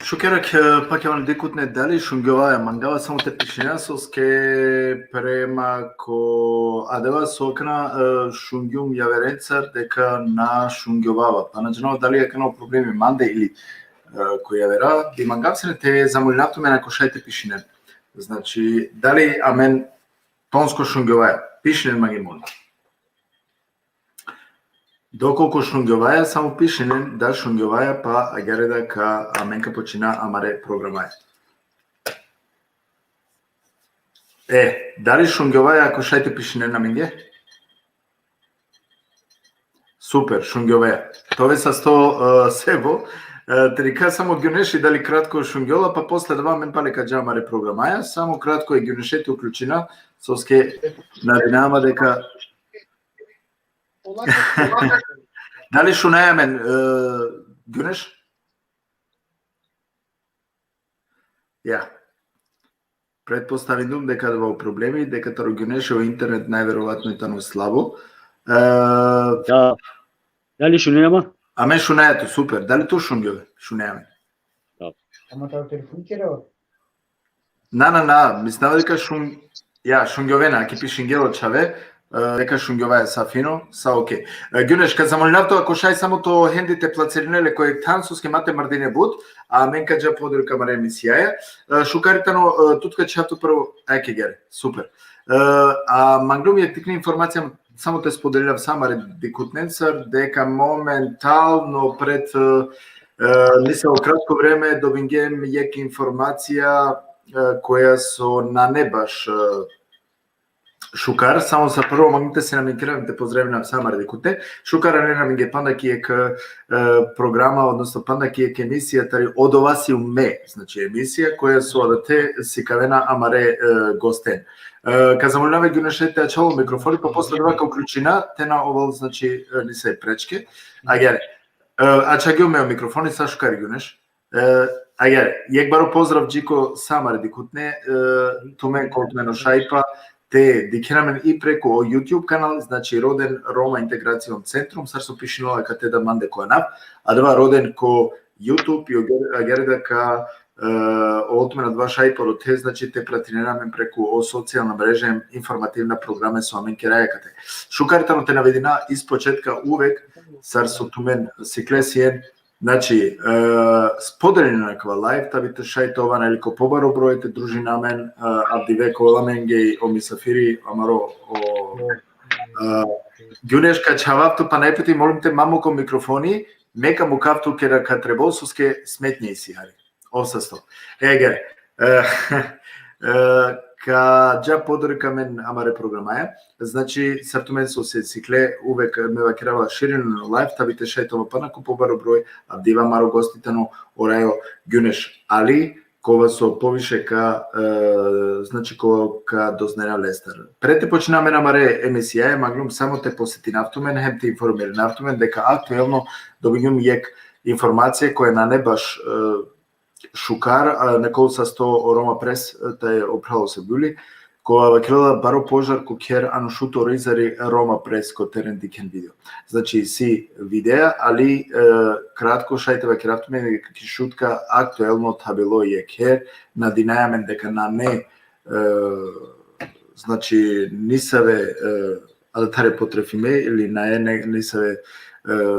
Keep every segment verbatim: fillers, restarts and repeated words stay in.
Šukar, e, pak amen dikhutne dali šungjovaja, mangava samo te pišinen, soske prema ko adava so akana, e, šungjum javerencar deka na šungjovava. Pa na džanav dali akana o problemi mande ili, e, ko javera, bi mangav sine te zamolinav tumen ako šaj te pišinen. Znači, dali amen tonsko šungjovaja, pišinen mange, molim. Dokolku šungjovaja, samo pišinen da šungjovaja, pa agjaar da ka amen ka počina amare programaja. E, dali šungjovaja, ako šaj te pišinen amenge? Super, šungjovaja. Te ove sasto, e, Sebo, e, te dikha samo Gjuneši dali kratko šungjola, pa posle adava amen pale ka dža amare programaja, samo kratko e Gjuneše te uključina, soske nadinava ma deka Dali šunaja amen, e, Gjuneš? Ja. Pretpostavindum deka adava o problemi, deka taro Gjuneš o internet najverovatno i tano slabo. E, Da. Dali šunaja ma? Amen šunaja tut, super. Dali tu šungjoven? Šunaja amen. Da. Ama taro telefon kera? Na, na, na, mislinava deka šun-, ja, šungjovena, aki pišingje o čhave, e, deka šungjovaja sa fino, sa okej. E, Gjuneš, ka zamolinav tut, ako šaj samo to hendi te placirine le ko jekh than, soske ma te mrdine but, a amen ka dža podur ko amare emisijaja. E, šukar i tano, e, tut ka čhav tut prvo, eke gere, super. E, a manglum jekh tikni informacija, samo te spodelinav sa amare dikhutnencar, deka momentalno pred, e, e, nisavo kratko vreme dobingjem jekh informacija, e, koja so nane baš, e, šukar, samo sa prvo manglum te sine amen, te pozdravinav sa amare dikhutne. Šukar anen amenge panda ki jekh, e, programa, odnosno panda ki jekh emisija, tari Odova sium me, znači emisija koja so adate sikavena amare, e, gosten. E, ka zamolinav e Gjuneše te ačhol o mikrofoni, pa posle adava ka uključina, te na ovel, znači, e, nisave prečke. Agjaar, e, ačhagjum me o mikrofoni, sa šukar, Gjuneš. E, agjaar, jekh baro pozdrav dži ko sa amare dikhutne, e, tumen kol tumen o šajpa te dikhen amen i preku o YouTube kanal, znači Roden Roma Integracion Centrum, sar so pišinela akate da mande ko anav, adava Roden ko YouTube, i agjaar, agjaar da ka, e, ovel tumen adava šajpa odote, znači te pratinen amen preku o socijalna mreže, informativna programe so amen keraja akate. Šukar tano te navedina iz početka uvek, sar so tumen sikle sien, znači, e, spodelinen akava live, ta bi te šaj te ova, neli, ko pobaro broj, te družina amen, e, avdive ka ovel amenge o misafiri amaro, o, e, Gjuneš, ka čhavav tut, pana jekh puti, molim te, ma muk o mikrofoni, me ka mukav tut keda ka trebol, soske smetnje isi hari. Ov sasto. Agjaar, e, e, ka dža podur ko amen amare programaja. Znači, sar tumen so sikle, uvek me vakerava, širinen o live, ta bi te šaj te ova pana ko pobaro broj, avdive amaro gosti tano o rajo Gjuneš Ali, kova so poviše ka, e, znači, kova ka doznena lestar. Pred te počina amen amare emisijaja, manglum samo te potsetinav tumen, hem te informirinav tumen, deka aktuelno dobingjum jekh informacija koja nane baš, e, šukar, a, na kol sasto o Roma Press, e, taj o phral o Sabuli, kova vakerela baro požar ko kher ano Šuto Orizari, Roma Press ko teren dikhen video. Znači, isi videa, ali, e, kratko šaj te vakerav tumen, ki Šutka aktuelno thabilo jekh kher, nadinaja amen deka nane, e, znači, nisave, e, adathare potrefime ili nae, ne, nisave, e,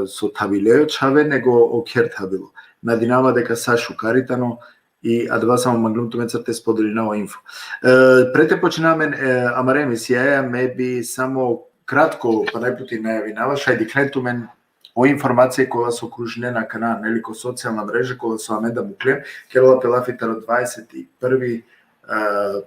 so thabile o čhave, nego o kher thabilo. Nadinava deka sa šukar i tano, i adava samo manglum tumencar te spodelinav o info. E, pred te počina amen, e, amare emisijaja, me bi samo kratko, pana jekh puti najavinava, šaj dikhlen tumen o informacija kola so kružinena akana, neli, ko socijalna mreže, kola so amen da muklem, kerela pe lafi taro dvadeset i prvi, e, e,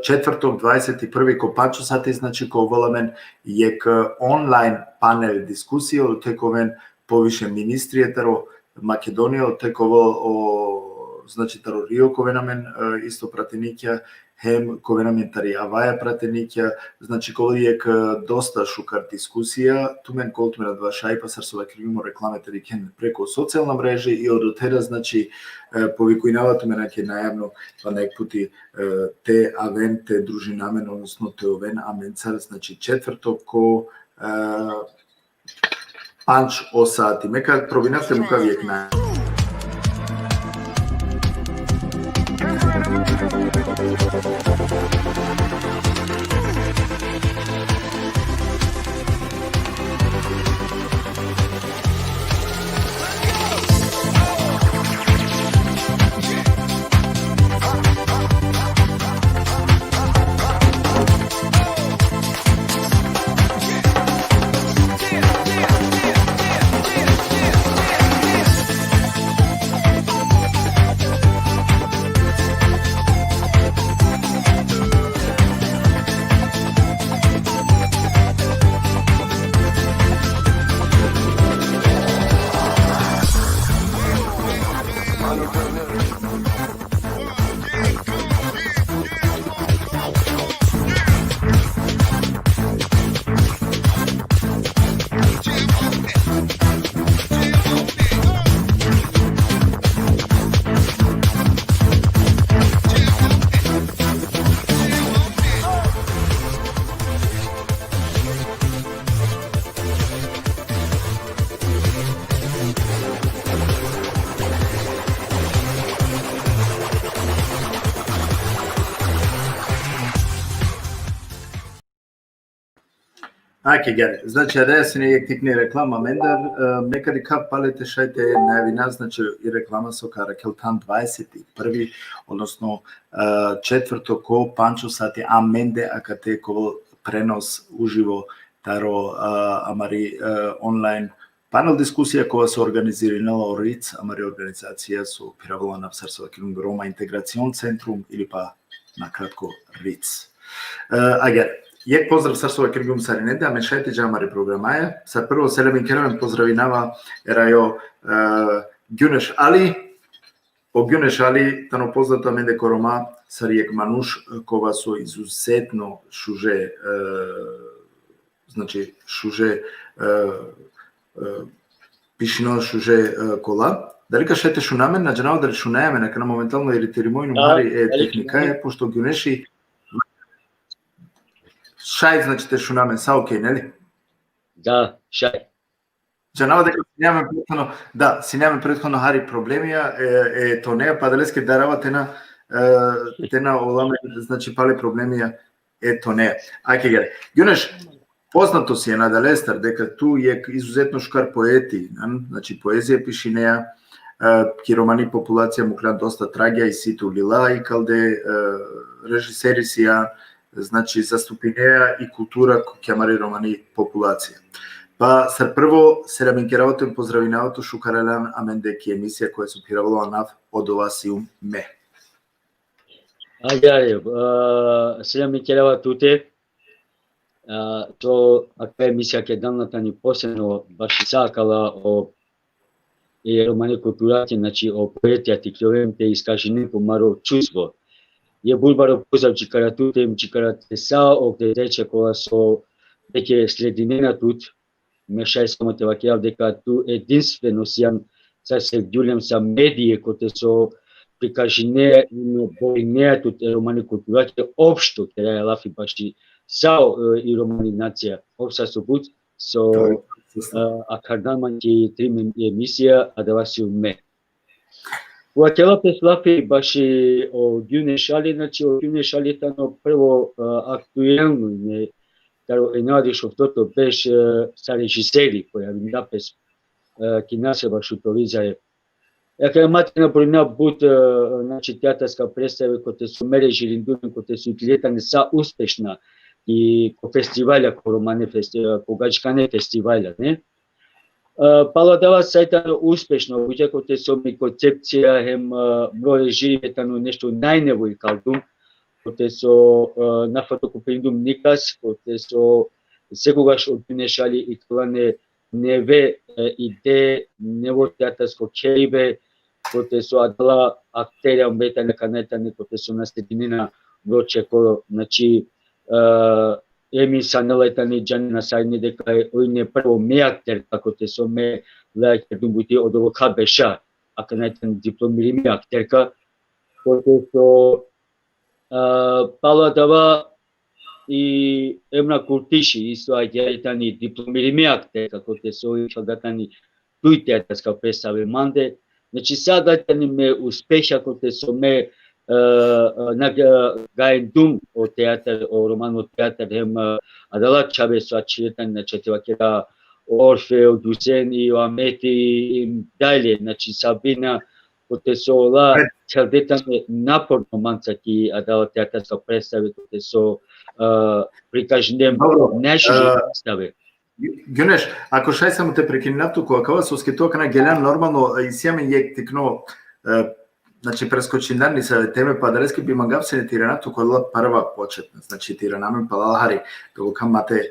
četvrtok, dvadeset i prvi ko pandž o sati, znači, ka ovel amen jekh, e, online panel diskusija, odote ka oven poviše ministrija taro Makedonija, odote ka ovel o, znači, taro Rio ka oven amen, e, isto pratenikja, hem ka oven amen tari Avaja pratenikja, znači, ka ovel jekh, e, dosta šukar diskusija, tumen kol tumen adava šajpa, sar so vakergjum, o reklame te dikhen preku socijalna mreže, i odote da, znači, e, povikujnava tumen ake najavno, pana jekh puti, e, te aven, te družina amen, odnosno te oven amencar, znači, četvrtok ko, e, pandž o sati. Me ka probinav te mukav jekh na- Ake, gere. Znači, adaja sine jekh tikni reklama amendar, e, me ka dikhav pale te šaj te najavinav, znači, i reklama so ka arakhel than dvadeset i prvi, odnosno, e, četvrtok ko pandžo sati amende akate ka ovel prenos uživo taro, e, amari, e, online panel diskusija kova so organizirinela o ric, amari organizacija so phiravela anav sar so vakergjum Roma Integracion Centrum ili pa nakratko ric. E, agjaar, jekh pozdrav sar so vakergjum sarinende, amen šaj te dža amari programaja. Sar prvo selami kerav em pozdravinava e rajo, e, Gjuneš Ali. O Gjuneš Ali tano poznato amende ko Roma sar jekh manuš, e, kova so izuzetno šuže, e, znači, šuže, e, e, pišinela šuže, e, kola. Dali ka šaj te šuna amen, na džanava dali šunaja amen, akana momentalno iritirimo inum hari e tehnikaja, pošto Gjuneši šaj, znači, te šuna amen, sa okej, neli? Da, šaj. Džanava deka sine amen prethodno, da, sine amen prethodno hari problemija, e, e, toneja, pa adaleske darava te na, e, te na ovel amen, znači, pale problemija e toneja. Ake, gere. Gjuneš, poznato sine adalestar deka tu jekh izuzetno šukar poeti, nan? Znači, poezija pišinea, e, ki romani populacija mukhlan dosta tragja, isi tu lila ikalde, e, režiseri sian, znači, zastupinea i kultura ko, ki amari romani populacija. Pa sar prvo, selaminkerava tut, pozdravinava tut, šukar alan amende ki emisija koja so phiravela o anav Odova sium me. Agjaar, e, selaminkerava tute, e, so akava emisija kerdan la tani posebno baši sa akala o e romani kulturake, znači, o poetija te ikljoven te iskažinen po maro čustvo. E but baro pozdrav džikara tute, džikara te sa o gledača kola so deka sledinena tut, me šaj samo te vakerav deka tu edinstveno sian sar Sevgjul em sa medije kote so prikažinea i borinea tut e romani kulturake, opšto keraja lafi baši sa o, e, i romani nacija, opšta so but, so, e, akhardan man ki trin em-, emisija, Adava sium me. Vakerela pes lafi baši o Gjuneš Ali, znači, o Gjuneš Ali tano prvo, e, aktuelno ime taro enjavardeš oftoto berš, e, sa režiseri, pojavinela pes, e, ki Naseba Šutovizaja. Akana ma te nabrojinav but, e, znači, teatarska predstave kote so me režirindum, kote so ikle tane sa uspešna i ko festivalja, ko romane festi-, ko gadžikane festivalja, ne? E, palo adava saj tano uspešno, buća kote so mi koncepcija hem, e, mro režirime tano nešto najnevo ikaldum, kote so, e, na fotokopirindum nikas, kote so sekogaš o Gjuneš Ali ikala neve, e, ide, nevo teatarsko khelibe, kote so adala akterja ume tane, akana tane, kote so nasedinena mro čheko, znači, e, em insanela tane, džanena sarine deka oj ine prvo me akterka, kote so me laja kerdum buti odolokha berša, akana tane diplomirimi akterka, kote so, e, palo adava i Emra Kurtiši, isto agjaar tani diplomirimi akterka, kote so ikalda tani duj teatarska predstave mande. Znači, sa da tani me uspehja kote so me e, e, na ga-, gajindum o teatar, o romano teatar, hem, e, adala čhave so ačhile tane, znači, te vakera, o Orfeo, o Dusen i o Ameti, i dalje, znači, Sabina, kote so ola, e, čhave tane naporno manca ki adala teatarska predstave, kote so, e, prikažindem, dobro, najšuže, e, predstave. Gjuneš, ako šaj samo te prekinav tu ko akava, soske tu akana geljan normalno, e, isi amen jekh tikno, e, znači, preskočinđam nesave teme, pa adaleske bi mangav sine te iranav tu ko adala prva početna, znači, te iranav amen palal hari, dok ka mate, e,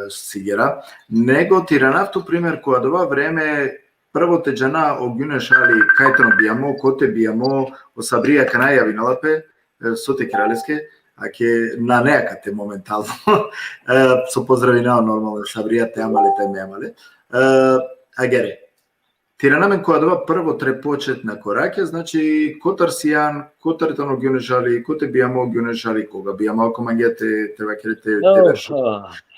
sigera, nego te iranav tu primer ko adava vreme, prvo te džana o Gjuneš Ali kaj tano bijamo, kote bijamo, o Sabrija kana javinela pe, e, so te kera leske, ake nane akate momentalno, e, so pozdravinava normalno Sabrija, te amale, te me amale. E, agjaar, te irana amen ko adava prvo tre početna korakja, znači, kotar sian, kotar tano Gjuneš Ali, kote bijamo Gjuneš Ali, koga bijamo, ako mangea te, te vakere te, te, no, verš.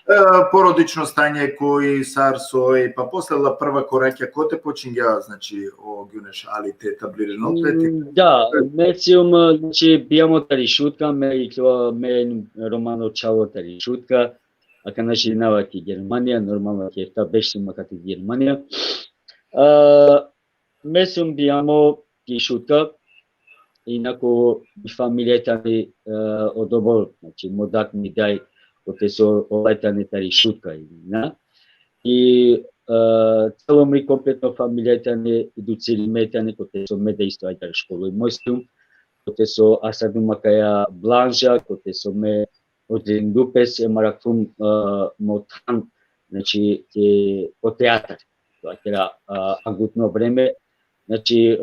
E, porodično stanje, koj, sar, soj, pa posle la prva korakja, kote počingja, znači, o Gjuneš Ali te etablirinel pe, te... Mm, da, me sijum, znači, bijamo tari Šutka, me, me romano čhavo tari Šutka, akana živinava ki Germanija, normalno ki efta beš sijum akate ki Germanija. A, me sijum bijamo ki Šutka, inako mi familija tani, e, odobor, znači, mo dad, mi daj, kote so ola tane tari Šutka, na? I, e, celo mi kompletno familija tane educirime tane, kote so me da isto ađahar školujmo sijum, kote so asardum akaja blanža, kote so me odredindum pes, e, arakhlum, e, mo than, znači, e, o teatar. To akera, e, angutno vreme, znači, e,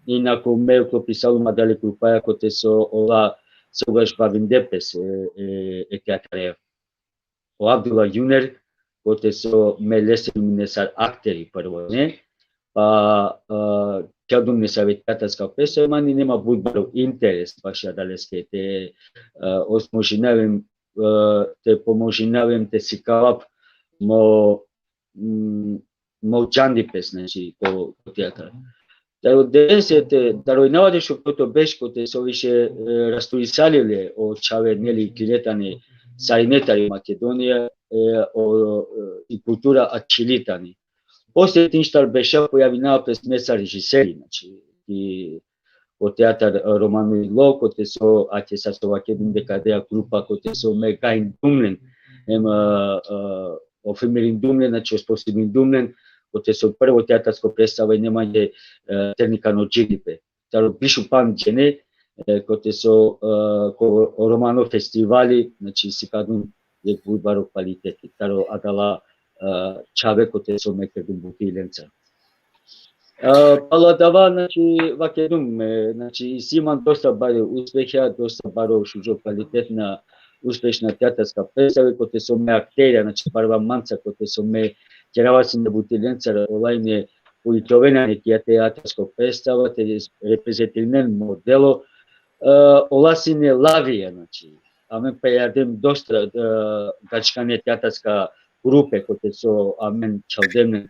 inako me uklopisalum adale grupaja kote so ola sekogaš bavinde pes, e, e, e teatareva. O Abdullah Juner, kote so me lese sijum ine sar akteri prvo, ne? Pa, e, kheldum nesave teatarska pesa, mani nema but baro interes baši adaleske te, e, osmožinav em, e, te pomožinav em te sikavav mo, mm, mo džandi pes, znači, ko, ko teatar. Taro desen te, taro inava dešupeto beš kote so više, e, rasturisali le o čhave, neli, ikline tane, sarine tari Makedonija, e, o, e, i kultura ačhili tani. Posle tin štar beša pojavinava pes me sar režiseri, znači, i o teatar, e, Romano Ilo, kote so, ake sar so vakedum deka adaja grupa, kote so me gajindum len, em, e, e, ofirmirindum len, znači, osposobindum len, kote so prvo teatarsko predstava ine mange, e, Ternikano džilipe. Taro bišu pandž džene, e, kote so, e, ko romano festivali, znači, sikadum jekh but baro kvaliteti. Taro adala, e, čhave kote so me kerdum buti lenca. E, palo adava, znači, vakedum, e, znači, isi man dosta bare uspehja, dosta baro šužo kvalitetna, uspešna teatarska predstava, kote so me akterja, znači, barva manca, kote so me kerava sine buti lenca, ola ine pulitovena ine ki teatarsko predstava, te reprezentirinen mo delo, e, ola sine lavija, znači, amen pejardem dosta, e, gadžikane teatarska grupe, kote so amen čhaldem, e,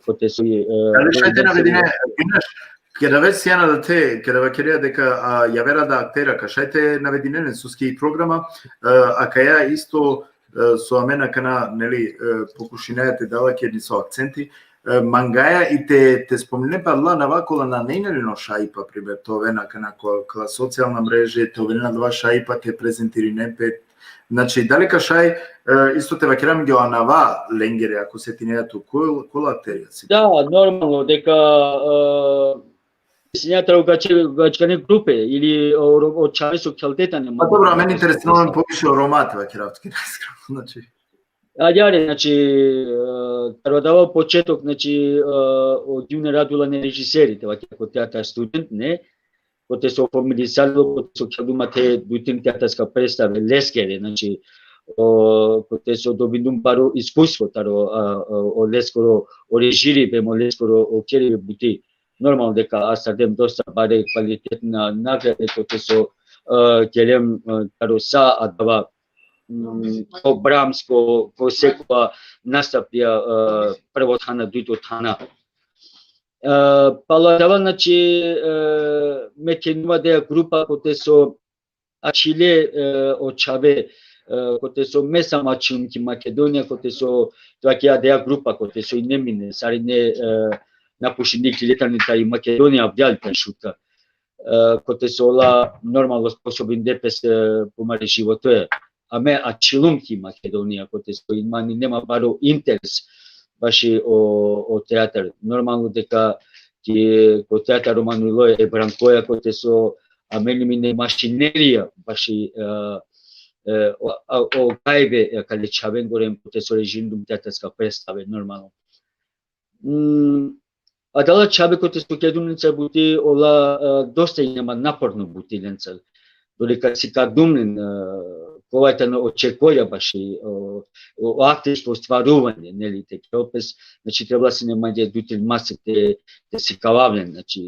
kote so, e, ali šaj te navedine, Gjuneš, keda već sian adate, keda vakerea deka, a, javera da aktera, ka šaj te navedinen, soske i programa, e, akaja isto, e, so amen akana, neli, e, pokušinaja te dala ki nesavo akcenti, e, mangaja i te, te spomninen pe adala nava kola nane ine len o šaipa, primer, te oven akana ko, kola socijalna mreže, te oven adava šaipa te prezentirinen pe. Znači, dali ka šaj, e, isto te vakera amenge o anava lengere, ako setinea tu, kol-, kola akterija si? Da, normalno, deka, e, sian taro gadži-, gadžikane grupe, ili o, o čhave so khelte tane. Pa dobro, amen interesinela amen poviše o Roma, te vakerav tuke iskreno, znači. Agjaar, znači, e, taro adava početok, znači, e, o Gjune Radula ine režiseri, te vakera, ko teatar student, ne? Kote so formirisalo, kote so kheldum ate duj trin teatarska predstave leskere, znači, o, kote so dobindum baro iskustvo taro, a, o, o leskoro, o režiribe, o leskoro, o keribe buti. Normalno deka astardem dosta bare kvalitetna nagrade, kote so, e, kerem, e, taro sa adava, mm, ko Brahms, ko, ko sekova nastavija, e, prvo thana, dujto thana. E, palo adava, znači, e, me khenava adaja grupa kote so ačhile, e, o čhave, e, kote so me sam ačhilum ki Makedonija, kote so, te vakera, adaja grupa kote so ine mine, sarine, e, napušini iklile tane tari Makedonija, avdive tane Šutka. E, kote so ola normalno sposobinde pes, e, pumare životoja. A me ačhilum ki Makedonija, kote so i man ine man baro interes baši o, o teatar. Normalno deka ki, ko teatar romano ilo e Brankoja, kote so amen ine mašinerija baši, e, e, o, a, o gajbe, e, kale čhavengoro, em kote so režirindum teatarska predstave, normalno. Mm, adala čhave kote so kerdum lencar buti, ola, e, dosta ine man naporno buti lencar. Dole ka sikadum len, e, kova tane o čekorja baši, o, o, o aktersko ostvaruvanje, neli, te kerel pes, znači, trebela sine mange duj trin masek te, te sikavav len, znači,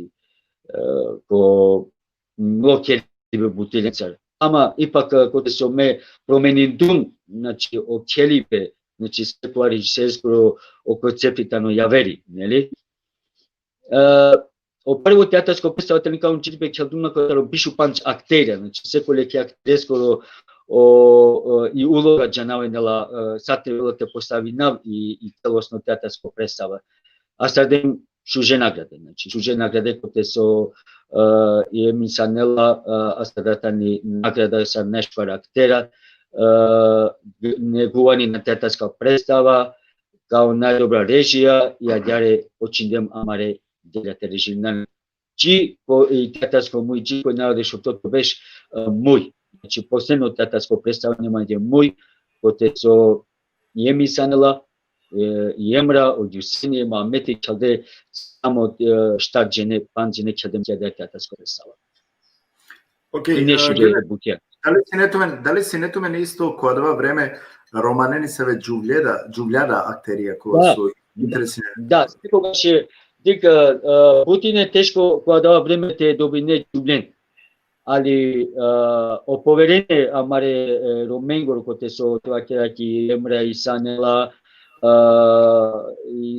e, ko mlo keribe buti lencar. Ama ipak, e, kote so me promenindum, znači, o keribe, znači, sekova režiserskoro o koncepti tano javeri, neli? E, o prvo teatarsko predstava tani Ka Unčilipe kheldum la kotar o biš u pandž akterja, znači, sekole ki aktereskoro o, o, i uloga džanav, nela, e, sar trebela te postavinav i, i celosno teatarsko predstava. Astardem šuže nagrade, znači, šuže nagrade kote so, e, i em i Sanela, e, astarda tani nagrada sar najšukar aktera, e, neguvani na teatarska predstava, kao najdobra režija, i agjaar počindem amare delja te režirina. Dži ko, i teatarsko muj, dži ko narodešovto berš, e, muj. Znači, posledno teatarsko predstavanje mange muj, kote so i em i Sanela, e, i Emra, o Gjuseni, em Ameti, khelde samo, e, štar džene, pandž džene kheldem ki adaja teatarsko predstava. Okej, ine, e, šuže butija. Dali sine tumen, dali sine tumen isto ko adava vreme romane nesave džuvlja da, džuvlja da akterija ko, da, so interesine? Da, sekogaš, dikh, e, but ine teško ko adava vreme te dobine džuvlen. Ali, e, o poverenje amare, e, Romengoro, kote so, te vakera, ki Emra i Sanela, e, i,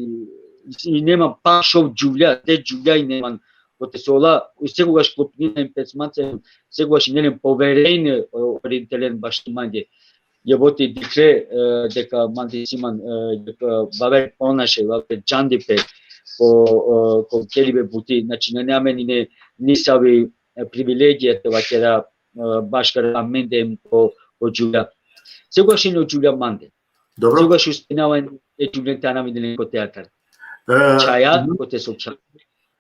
i ine man pa šov džuvlja, te džuvlja ine man, kote so ola, sekogaš klopinena em pes mance, sekogaš ine len poverenje, o, orinte len baši mange. Jebote, dikhle, e, deka mande isi man, e, deka vaver ponaše, vaver džandipe ko, e, ko keribe buti, znači, nane amen ine nisavi, e, privilegija te vakera, e, baškar amende em ko, ko džuvlja. Sekogaš ine o džuvlja mande. Dobro. Sekogaš uspinava e džuvlen te anav ine len ko teatar. E, čhaja, kote so čhaja,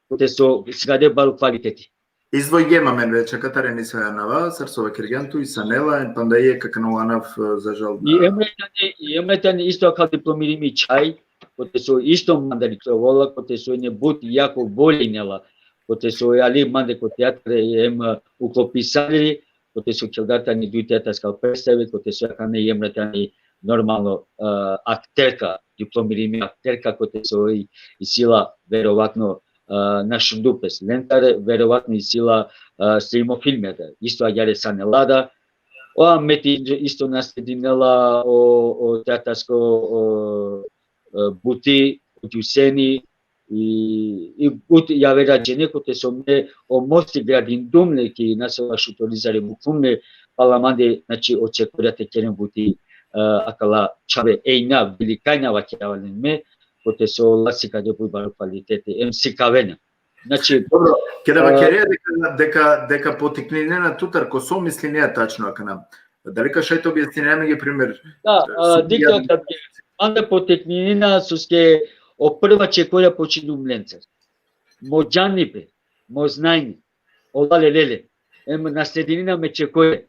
kote so sikade baro kvaliteti. Izdvojgjem amen već akatar nesave anava, sar so vakergjan tu, i Sanela, em panda jekh akana o anav, e, za žal. I Emra tani, i Emra tani isto akal diplomirimi čhaj, kote so isto mandar ikljovola, kote so ine but jako volja inela, kote so i ali mande ko teatar, em, e, uklopisali, kote so khelda tani duj teatarska predstave, kote so akana i Emra tani normalno, e, akterka, diplomirimi akterka, kote so i, isi la verovatno, e, našundupes lendar, verovatno isi la, e, snimimo filmija da. Isto agjaar i Sanela da. O Ameti isto nasledinela o, o teatarsko, o, e, buti, o Gjuseni, i, i but javera džene, kote so me o mosti gradindum le ki Naseva Šuto Lizari, muklum le pala mande, znači, o čekorja te keren buti, e, akala čhave ejna, vilikajna vakerava len me, kote so ola sikade but baro kvaliteti, em sikavena. Znači, dobro, keda, e, vakerea deka, deka, deka potikninena tutar, ko so mislinea tačno akana? Dali ka šaj te objasnine amenge, primer? Da, e, dikh, mande potikninena soske o prva čekorja počindum lencar. Mo džanipe, mo znanje, ola lele le. Em nasledinena me čekorja.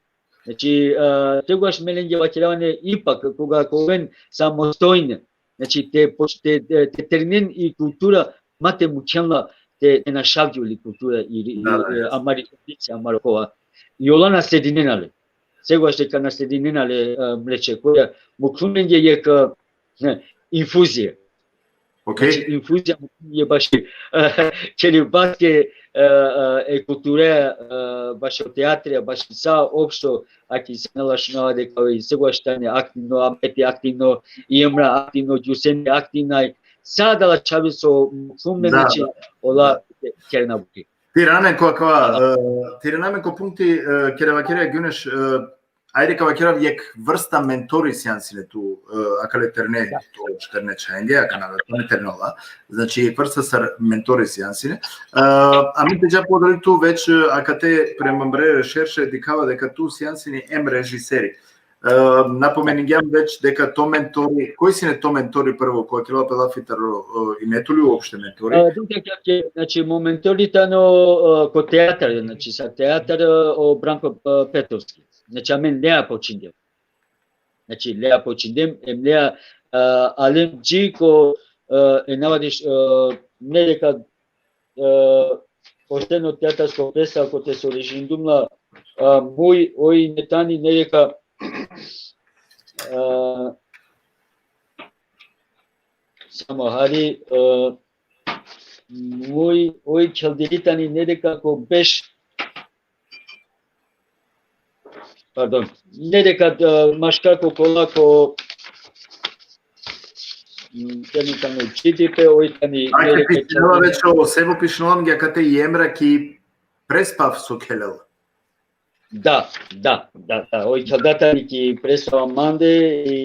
Znači, e, sekogaš me lenge vakerava ine, ipak, koga ka oven samostojne, znači, te, te, te, te terinen i kultura, ma te mukhen la te, te našavgjol i kultura i, i, da, da, e, amari tradicija, amaro kova. I ola nasledinena le. Sekogaš deka nasledinena le, e, mle čekorja, muklum lenge jekh, e, infuzija. Okej. Znači, infuzija e baši, e, kelibaske, e, e, e kultura, e, bašo teatri, baši sa opšto, aki Sanela šunava deka oj sekogaš tani aktivno, Ameti aktivno, i Emra aktivno, Gjuseni aktivna, sa adala čhave so mukhlume, Da, znači, da. ola kerena buti. Te irana amen ko akava, e, te irana amen ko punkti, e, kera vakera Guneš, e, ajde ka vakerav jekh vrsta mentori sian sine tu, e, akale terne, Da. Tu terne čhajenge, akana da terne terne ola. Znači, jekh vrsta sar mentori sian sine. E, amen te dža podalj tu već, e, akate prema mre rešerše dikhava deka tu sian sine em režiseri. E, napomeningjam već deka to mentori, koj sine to mentori prvo, ko kerela pe lafi taro, e, ine tuli uopšte mentori? A, dikh, dikh, dikh, znači, mo mentori tano, e, ko teatar, znači, sa teatar, e, o Branko, e, Petovski. Znači, amen lea počingjam. Znači, lea počingjam, em lea, e, alem dži ko, e, e navadiš, e, ne deka, e, pošteno teatarsko predstava kote so režindum la, e, muj, oj ine tani, ne deka, e, samo hari, e, muj, oj kheldili tani, ne deka ko beš, pardon, ne deka, e, maškar ko kola ko, m, tani tano dži dipe, oj tani, ne Ajde, deka pišinela već o sebo pišinela mi akate i Emra ki prespav so khelel. Da, da, da, da. Oj khelda tani ki predstava mande i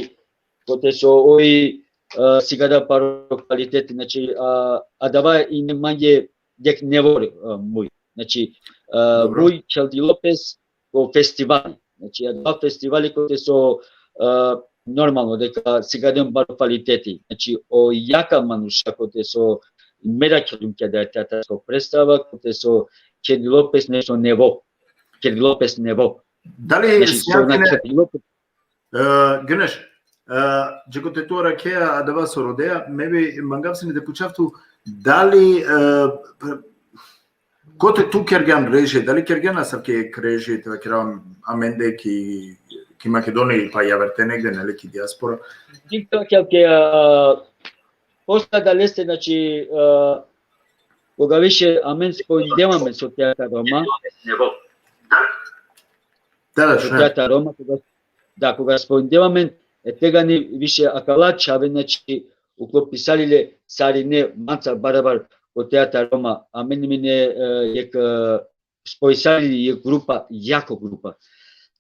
kote so oj, e, sigada paro kvaliteti, znači, a, adava ine mange jekh nevo, e, muj. Znači, e, Dobro. Muj kheldilo pes ko festivali. Znači, adava festivali kote so, e, normalno deka sigadem baro kvaliteti. Znači, o jaka manuša kote so me da kheljum ki adaja teatarsko predstava, kote so kheldilo pes nešto nevo. Kheldilo pes nevo. Dali Znači, so na sian sine, kheldilo pes e, Guneš, e, džikote tu arakhea adava so rodea, me bi mangav sine te pučav tu, dali, e, p-, kote tu kergjan režije, dali kergjan asavke režije, te vakerav amende ki, ki Makedonija, pa javer te negde, neli, ki dijaspora? Dikh, dikh, dikh, a, posle adaleste, znači, a, koga više amen spojindem amen so Teatar Roma, Da, da, so šunem. Teatar Roma, koga, da, koga spojindem amen, e tegani više akala čhave, znači, uklopisali le sarine mancar barabar ko Teatar Roma, amen ime ine, e, jekh, e, spojisali jekh grupa, jako grupa.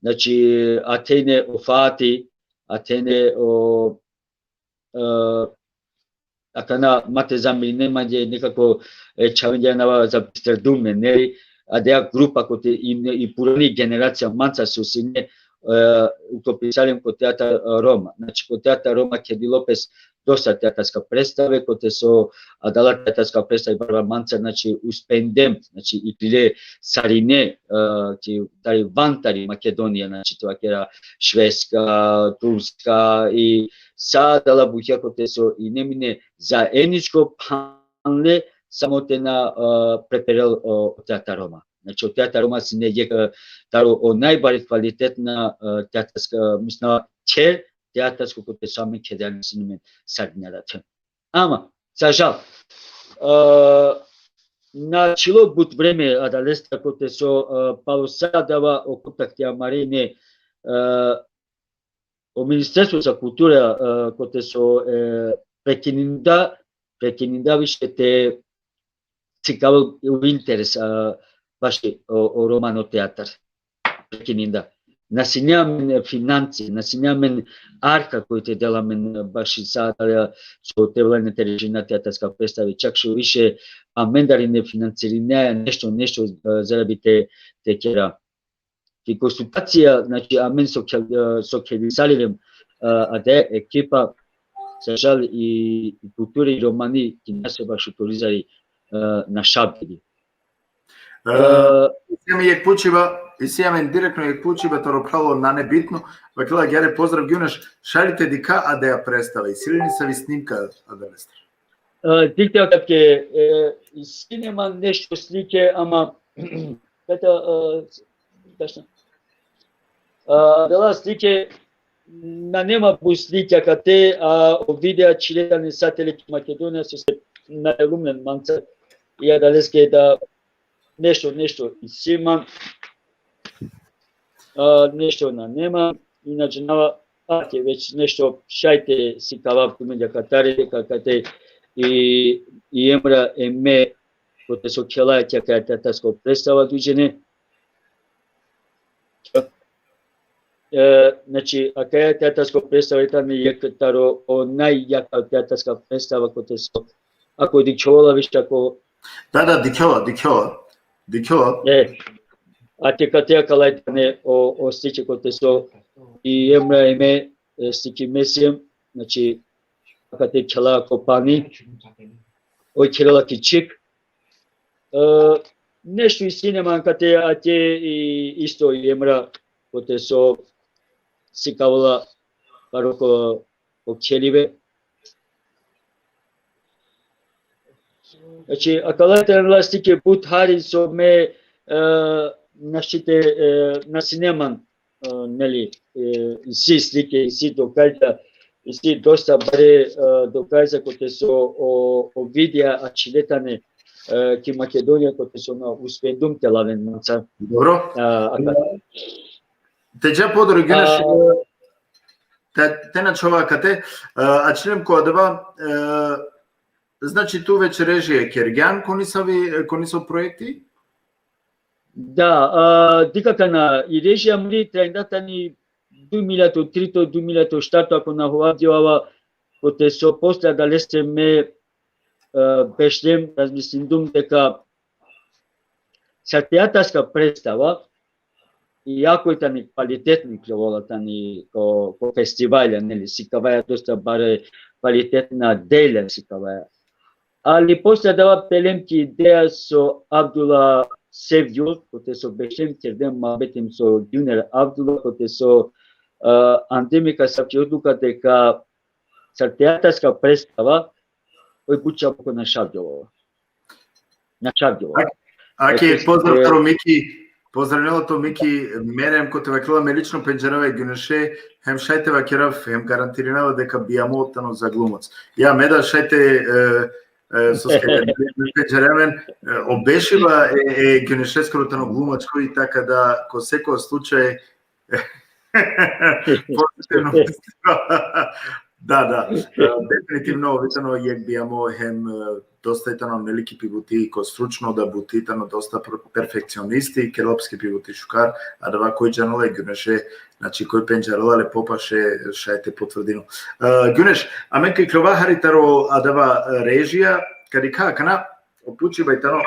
Znači, atene o Fati, atene o, e, akana ma te zamerinen mange, nekako, e, čhavenge anava zabisterdum me, neli, adaja grupa kote i, i purani generacija mancar so sine, e, uklopisali len ko Teatar, e, Roma. Znači, ko Teatar Roma kheldilo pes dosta teatarska predstave, kote so adala teatarska predstave barabar mancar, znači, uspendem, znači, iklile sarine, e, ki tari van tari Makedonija, znači, te vakera Švedska, Turska i sa adala bukja kote so ine ime ine zaedničko phanle samo te na, e, preperel o Teatar Roma. Znači, o Teatar Roma sine jekh, e, taro o najbari kvalitetna, e, teatarska, mislinav, kher teatarsko kote so amen kheljam sine amen sarine arathe. Ama, za žal, e, na ačhilo but vreme adalestar kote so, e, palo sa adava o kontakti amare ine, e, o Ministerstvo za kultura, e, kote so, e, prekininda, prekininda više te sikavel o interes, e, baši o, o romano teatar. Prekininda. Na sine amen financije, na sine amen arka koj te del amen baši sa, e, so te vladine te režina teatarska predstave, čak što više amendar ine financirinaja nešto, nešto, e, za da bi te, te kera. Ki konsultacija, znači, amen so khel-, e, so khelisali len, e, adaja ekipa, za žal i, i kultura i romani, ki na so baš utorizari, e, na šabili. E, isi amen jekh pučiba, isi amen direktno jekh pučiba taro pralo, nane bitno. Vakerela: Agjaar, pozdrav Guneš, šaj li te dikha adaja predstava, isi li nesavi snimka adalestar? E, dikh, dikh, e, isi amen nešto slike, ama, kata, e, tačno. E, adala slike, nane ma but slike akate, a o videa čhile tane sa tele ki Makedonija, so se na delum len mancar, i adaleske da nešto, nešto isi man, a, nešto nane ma, i na džanava, ake već nešto šaj te sikavav tumenge akatare, deka akate i, i Emra e me, kote so khela akaja teatarska predstava duj džene. E, znači, akaja teatarska predstava i tani jekh taro o najjaka teatarska predstava kote so, ako dikhjola više, ako... Da, da, dikhjola, dikhjola. Dikhjola. E, a te kate akala i tane o, o stiče kote so i Emra e me, e, stiči mesem, znači, kate khela ko pani, o kherela ki čhik. E, nešto i sine man kate, a te i isto i Emra, kote so sikavela paro ko, ko khelibe. Znači, akala tane lastike but hari so me, e, našti te, e, na sine man, e, neli, e, isi slike, isi dokazja, isi dosta bare, e, dokazja kote so o, o videa ačhile tane, e, ki Makedonija, kote so na uspendum te laven manca. Dobro. A, aka- Te dža podori, Guneš, a, e, te, te na čhova kate, e, ačhilem ko adava, e, znači tu već režije kergjan ko nisavi, ko niso projekti? Da, a, dikh akana, i režija mri trajnda tani duj milja to trito, duj milja to štarto, ako na hova djava, kote so posle adaleste me, e, bešlem, razmislindum deka sar teatarska predstava, iako i tani kvalitetno, ikljovola tani ko, ko festivalja, neli, sikavaja dosta bare kvalitetna delja sikavaja. Ali posle adava pelem ki ideja so Abdullah Sevgjul, kote so bešlem kerdem muhabetim so Güner Abdullah, kote so, e, andem i ka savki odluka deka sar teatarska predstava, oj but čabuk našavgjovela. Našavgjovela. Ak-, aki, e, pozdrav, e, taro Miki, pozdravnela to Miki, mere hem kote vakerela me lično pendžarava e Güneše, hem šaj te vakerav, hem garantirinava deka bijamo tano za glumac. Ja, me da šaj te, e, e, soske pendžarava amen, e, o bešiba e, e Günešeskoro tano glumačko i taka da, ko seko slučaj, pozitivno. Da, da. E, definitivno, ov i tano jekh bijamo hem, e, dosta i tano, neli, ki pi buti, ko stručno da buti tano dosta per-, perfekcionisti, kerela pe ki pi buti šukar, adava koj džanela e Güneše, znači koj pendžarela le popaše, šaj te potvrdinel. E, Güneš, amen ka ikljova hari taro adava, e, režija, ka dikha akana, o pučiba i tano,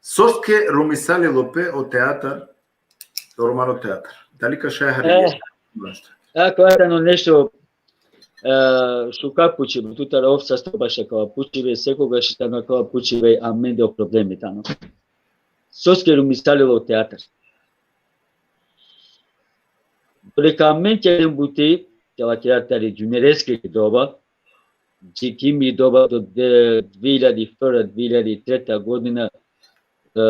soske rumisalilo pe o teatar, o romano teatar. Dali ka šaj hari... E, nešto? Ako tano nešto, e, šukar pučibe, tutar ov sasto baš akava pučibe, sekogaš tano akava pučibe, amende o problemi tano. Soske rumisalilo o teatar? Dodeka amen kerem buti, te vakera tari džunereske doba, dži ki mi doba do de-, dve iljadi prva, dve iljadi treta godina, e,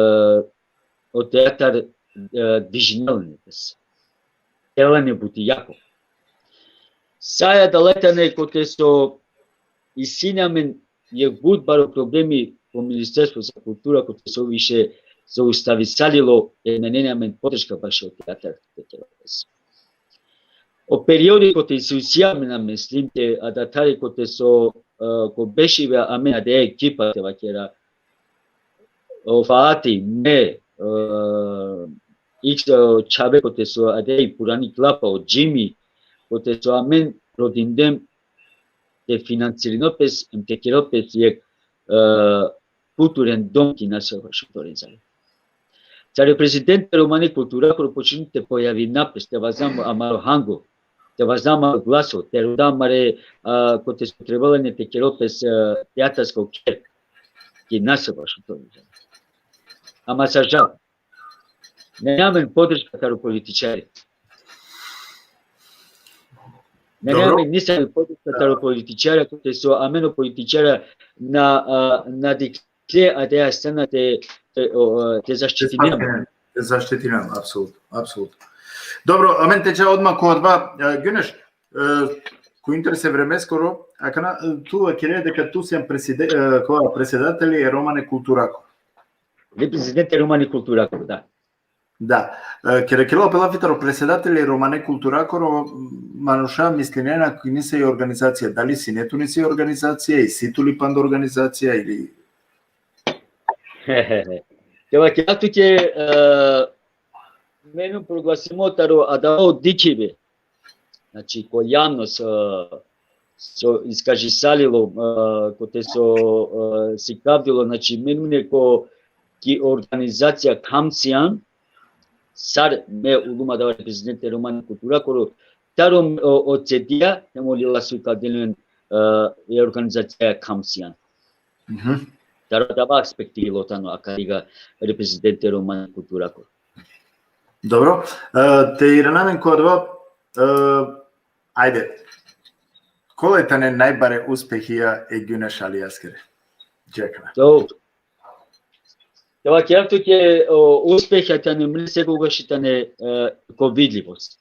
o teatar, e, dvižinela ine pes. Kerela ine buti jako. Sa i adala tane kote so isi amen jekh but baro problemi ko Ministerstvo za kultura, kote so više zaustavisalilo, e, nane amen podrška bašo teatar te kerel pes. O periodi kote so isi amen, amen slim te adathari kote so, e, ko bešibe amen adaja ekipa te vakera, o Fati, me, e, iks, e, čhave kote so adaja i purani klapa, o Džimi, kote so amen rodindem te financirino pes, em te kerel pes jekh, e, kulturen dom ki Naserovaš Šuto Orindžani. Sar o prezidenti romani kulturakoro počmindum te pojavina pes, te vazdel amaro hango, te vazdel amaro glaso, te roda amare, a, kote so trebela ine te kerel pes, a, teatarsko kher ki Naserovaš Šuto Orindžani. Ama sa žal, nane amen podrška taro političari. Nane amen nisavi podrška taro političari, kote so amen o političari na, a, na dikhle adaja strana te, te, o, a, te zaštitinen. Te zaštitinen, apsolutno, apsolutno. Dobro, amen te dža odma ko adava, e, Güneš, e, ko interes e vremeskoro, akana, e, tu vakere deka tu sian preside-, e, kova, predsedateli e Romane kulturakoro. Prezidenti e Romane kulturakoro, da. Da. E, keda kerela pe lafi taro predsedateli e Romane kulturakoro, m, manuša mislinena ki nisave organizacija, dali sine tu nisave organizacija, isi tu li panda organizacija ili... Te vakerav tuke, e, me injum proglasimo taro adava o dikhibe. Znači, ko javnost, e, so iskažisalilo, e, kote so, e, sikavdilo, znači, me injum ko ki organizacija kam sian, sar me uljum adava reprezentante romani kulturakoro, taro o, o CD-ja, hem o lila so ikaldela len, e, e organizacija kam sian. Mhm. Taro adava aspekti ilo tano akariga reprezentante romani kulturakoro. Dobro. E, te irana amen ko adava, e, ajde. Kola tane najbare uspehija e Gjune Šalijaskere? Dži akana. To. Te vakerav tuke, o, uspeha tane mle sekogaš tane, e, ko vidlivost.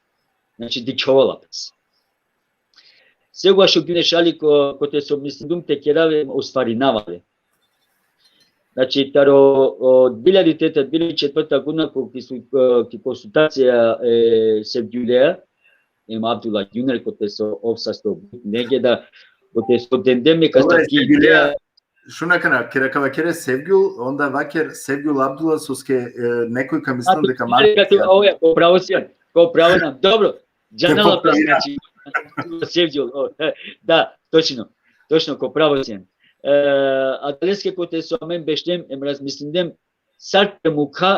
Znači, dičhola pes. Sekogaš o Gjune Šali ko, kote so mislindum te kerav, ostvarinava le. Znači, taro, o, dve hiljadi treta, dve hiljadi četvrta godina, ko, ki su, e, ki konsultacija, e, Sevgjulea, em Abdullah Gjuner, kote so ov sasto but nege da, kote so dende me ka... Dobro, e, ki Sevgjulea, ideja, šun akana, kera ka vakere Sevgjul, onda vaker Sevgjul Abdullah, soske, e, nekoj ka mislini deka... Abdullah, ma... Oja, ko pravo sian, ko pravo sian. Dobro, džanela pe, znači, Sevgjul, o, e, da, točno, točno, ko pravo sian. E, adaleske kote so amen bešlem, em razmislindem, sar te mukha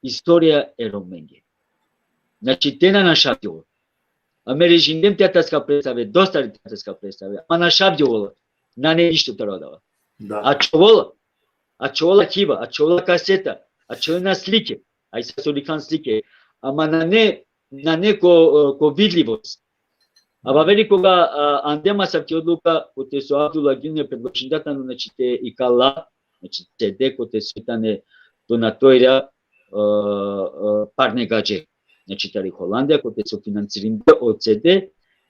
istorija e Romenge. Znači, te na našavgjol. Amen režindem teatarska predstave, dosta teatarska predstave. Ama našavgjol. Nane ništo taro adava. Da. Ačhovola. Ačhovola arhiva, ačhovola kaseta, ačhovena slike. Aj sa so likhan slike. Ama nane, nane ko, ko vidlivost. A averi koga, a, andem asavki odluka, kote so Abdullah Gjuner predložinda tano, znači, te ikala, znači, CD kote so tane donatorja, e, e, Parne Gadže. Znači, tari Holandija, kote so financirinde o CD,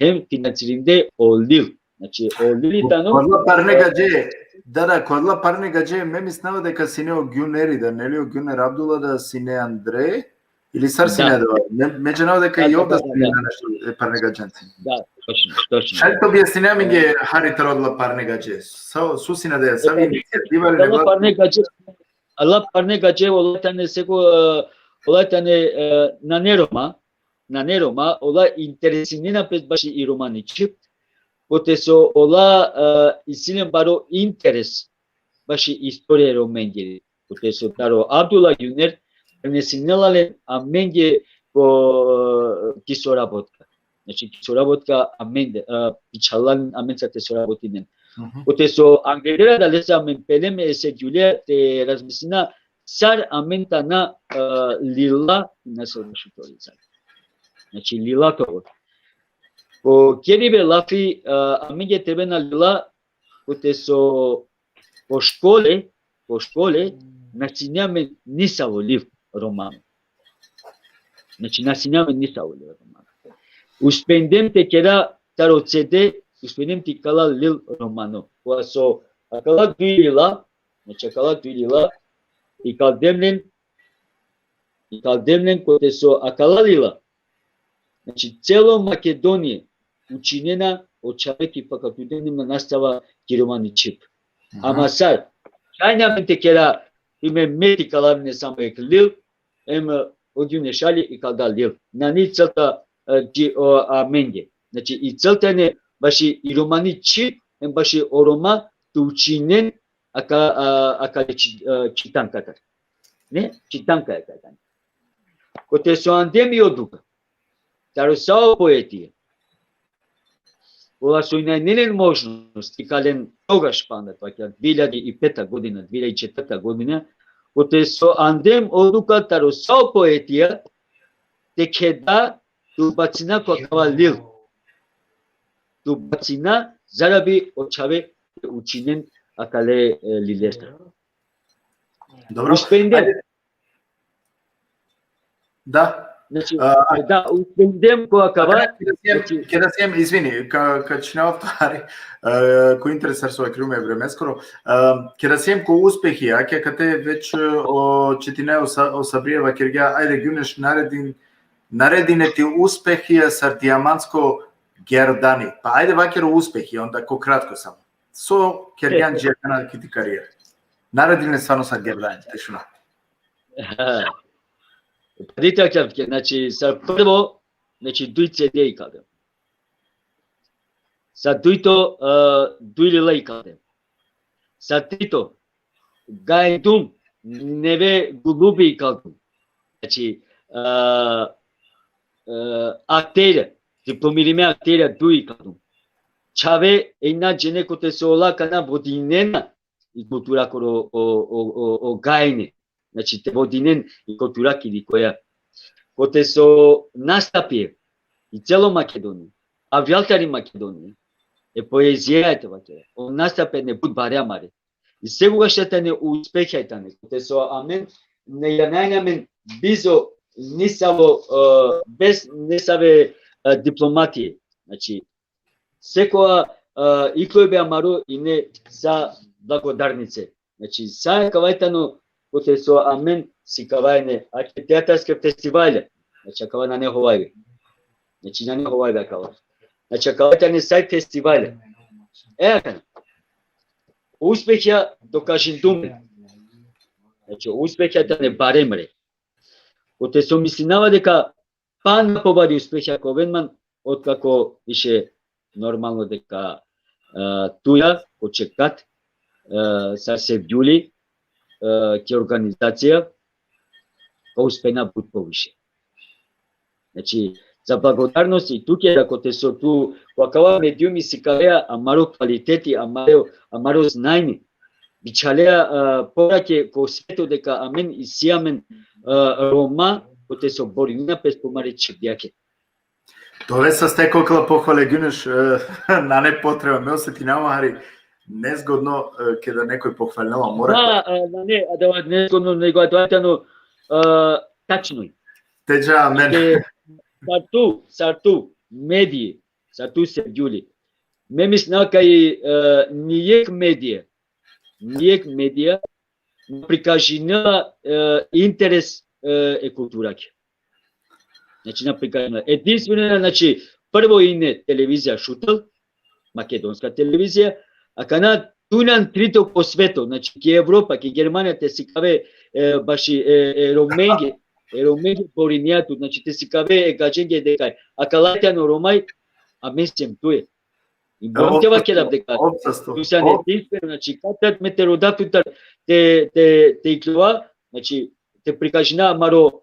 hem financirinde o lil. Znači, o lil tano... Ko adala Parne Gadže, da, da, ko adala Parne Gadže, me mislinava deka sine o Gjuneri, da, neli, o Gjuner Abdullah, da sine andre, ili sar sine adava? Me, me džanava deka i ov da sine nešto e Parne Gadžence. Da, točno, točno. Šaj te objasnine amenge hari taro adala Parne Gadže. So, so sine adava, savi inicijativa ili... Adala Parne Gadže, adala Parne Gadže, ola tane seko, e, ola tane, e, nane Roma, nane Roma, ola interesinena pes baši i romani čhib, kote so ola, e, isi len baro interes baši istorija e Romengiri. Kote so taro Abdullah Gjuner prenesinela len amenge ko, ki sorabotka. Znači, ki sorabotka amen, e, pičhala len amenca te sorabotinen. Mhm. Kote so angleder adalese amen pelem e Sevgjulea te razmislina sar amen tana, e, lila, na so šutorica. Znači, lila to. Ko keribe lafi, e, amenge trebena lila, kote so po škole, po škole, na sine amen nisavo lil romano. Znači, na sine amen nisavo lil romano. Uspendem te kera taro CD, uspendem te ikala lil romano. Kova so akala duj lila, znači, akala duj lila, ikaldem len, ikaldem len kote so akala lila. Znači, celo Makedonija učinena o čhave ki fakulteti na nastava ki romani čhib. Aha. Ama sar, šaj na amen te kera, primer, me te ikalav len samo jekh lil, em, o Gjune Šali ikalda lil. Nane i celta, e, dži, o, amenge. Znači, i celta ine baši i romani čhib, em baši o Roma te učinen aka, a, akale či-, a, čitanka. Ne? Čitanka akale. Kote so andem i odluka taro sa o poetija, kola so ine len možnost te ikalen togaš panda, pa ki dve hiljadi i peta godina, dve hiljadi i četvrta godina, kote so andem odluka taro sa o poetija te keda te ubacina ko akava lil. Te ubacina, za da bi o čhave te učinen akale, e, lilestar. Dobro. Uspendem. Ajde. Da. Znači, a, da, uspendem ko akava, keda siem, znači, keda siem, izvini, ka, ka čhinav tari, e, ko interes sar so vakergjum e vremeskoro, e, keda siem ko uspehi, ake kate već, e, o čitine o Sa-, o Sabrija vakergja, ajde, Gjune, naredin, Naredine ti uspehija sar dijamantsko gerdani. Pa ajde vaker o uspehija, onda ko kratko samo. So kergjan dži akana ki ti karijera. Naredine stvarno sar gerdani, te šuna. Pa dite akava, znači, sar prvo, znači, duj C D-ja ikaldum. Sar dujto, e, duj lila ikaldum. Sar trito, gajindum neve gulubi ikaldum. Znači, e, e, akterja, diplomirime akterja duj ikaldum. Čhave, e, na džene kote so ola akana vodinena i kulturakoro o, o, o, o gajne. Znači, te vodinen i kultura ki dikoja. Kote so nastapi i celo Makedonija, avrijal tari Makedonija, e poezija e te vakera. O nastapi tane but bare amare. I sekogaš tane uspehija tane. Kote so amen na janajna amen bizo nisavo, e, bez nesave, e, diplomatije. Znači, sekova, e, iklojbe amaro ine sa blagodarnice. Znači, sa akava tano kote so amen sikavajne, ake teatarske festivalja. Znači, akava nane hovajbe. Znači, nane hovajbe akava. Znači, akava tane sa i festivalja. E, akana. Uspehija dokažindum. Znači, uspehija tane bare amare. Kote so mislinava deka pana pobari uspehija ka oven man, otkako više normalno deka, e, tuja, ko čekat, e, sar Sevgjuli, e, ki organizacija, ka uspena but poviše. Znači, za blagodarnost i tuke, da kote so tu, ko akava mediumi sikavea amaro kvaliteti, amaro, amaro znanje, bičhalea, e, porake ko sveto deka amen isi amen, e, Roma, kote so borinena pe spomare čhibdjake. Te ove saste ko akala pohvale, Guneš, e, nane potreba, me osetinava hari nezgodno, e, keda nekoj pohvalinela, mora. Da, e, nane, adava nezgodno, nego adava tano, e, tačno. Te dža, amen. Ke, sar tu, sar tu, medije, sar tu, Sevgjuli. Me mislinava kaj, e, nijekh medija, nijekh medija na prikažinela, e, interes, e, e kulturake. Znači, na prikažinela. Edinstveno, znači, prvo ine televizija Šutel, makedonska televizija, akana tu injan trito ko sveto, znači, ki Evropa, ki Germanija te sikave, e, baši, e, e Romenge, e Romenge borinea tut, znači, te sikave e gadženge deka akala tane o Romaj, amen siem tuje. I moram te vakerav deka tu sian edinstveno, znači, kad me te rodav tutar, te, te, te ikljova, znači, te prikažina amaro,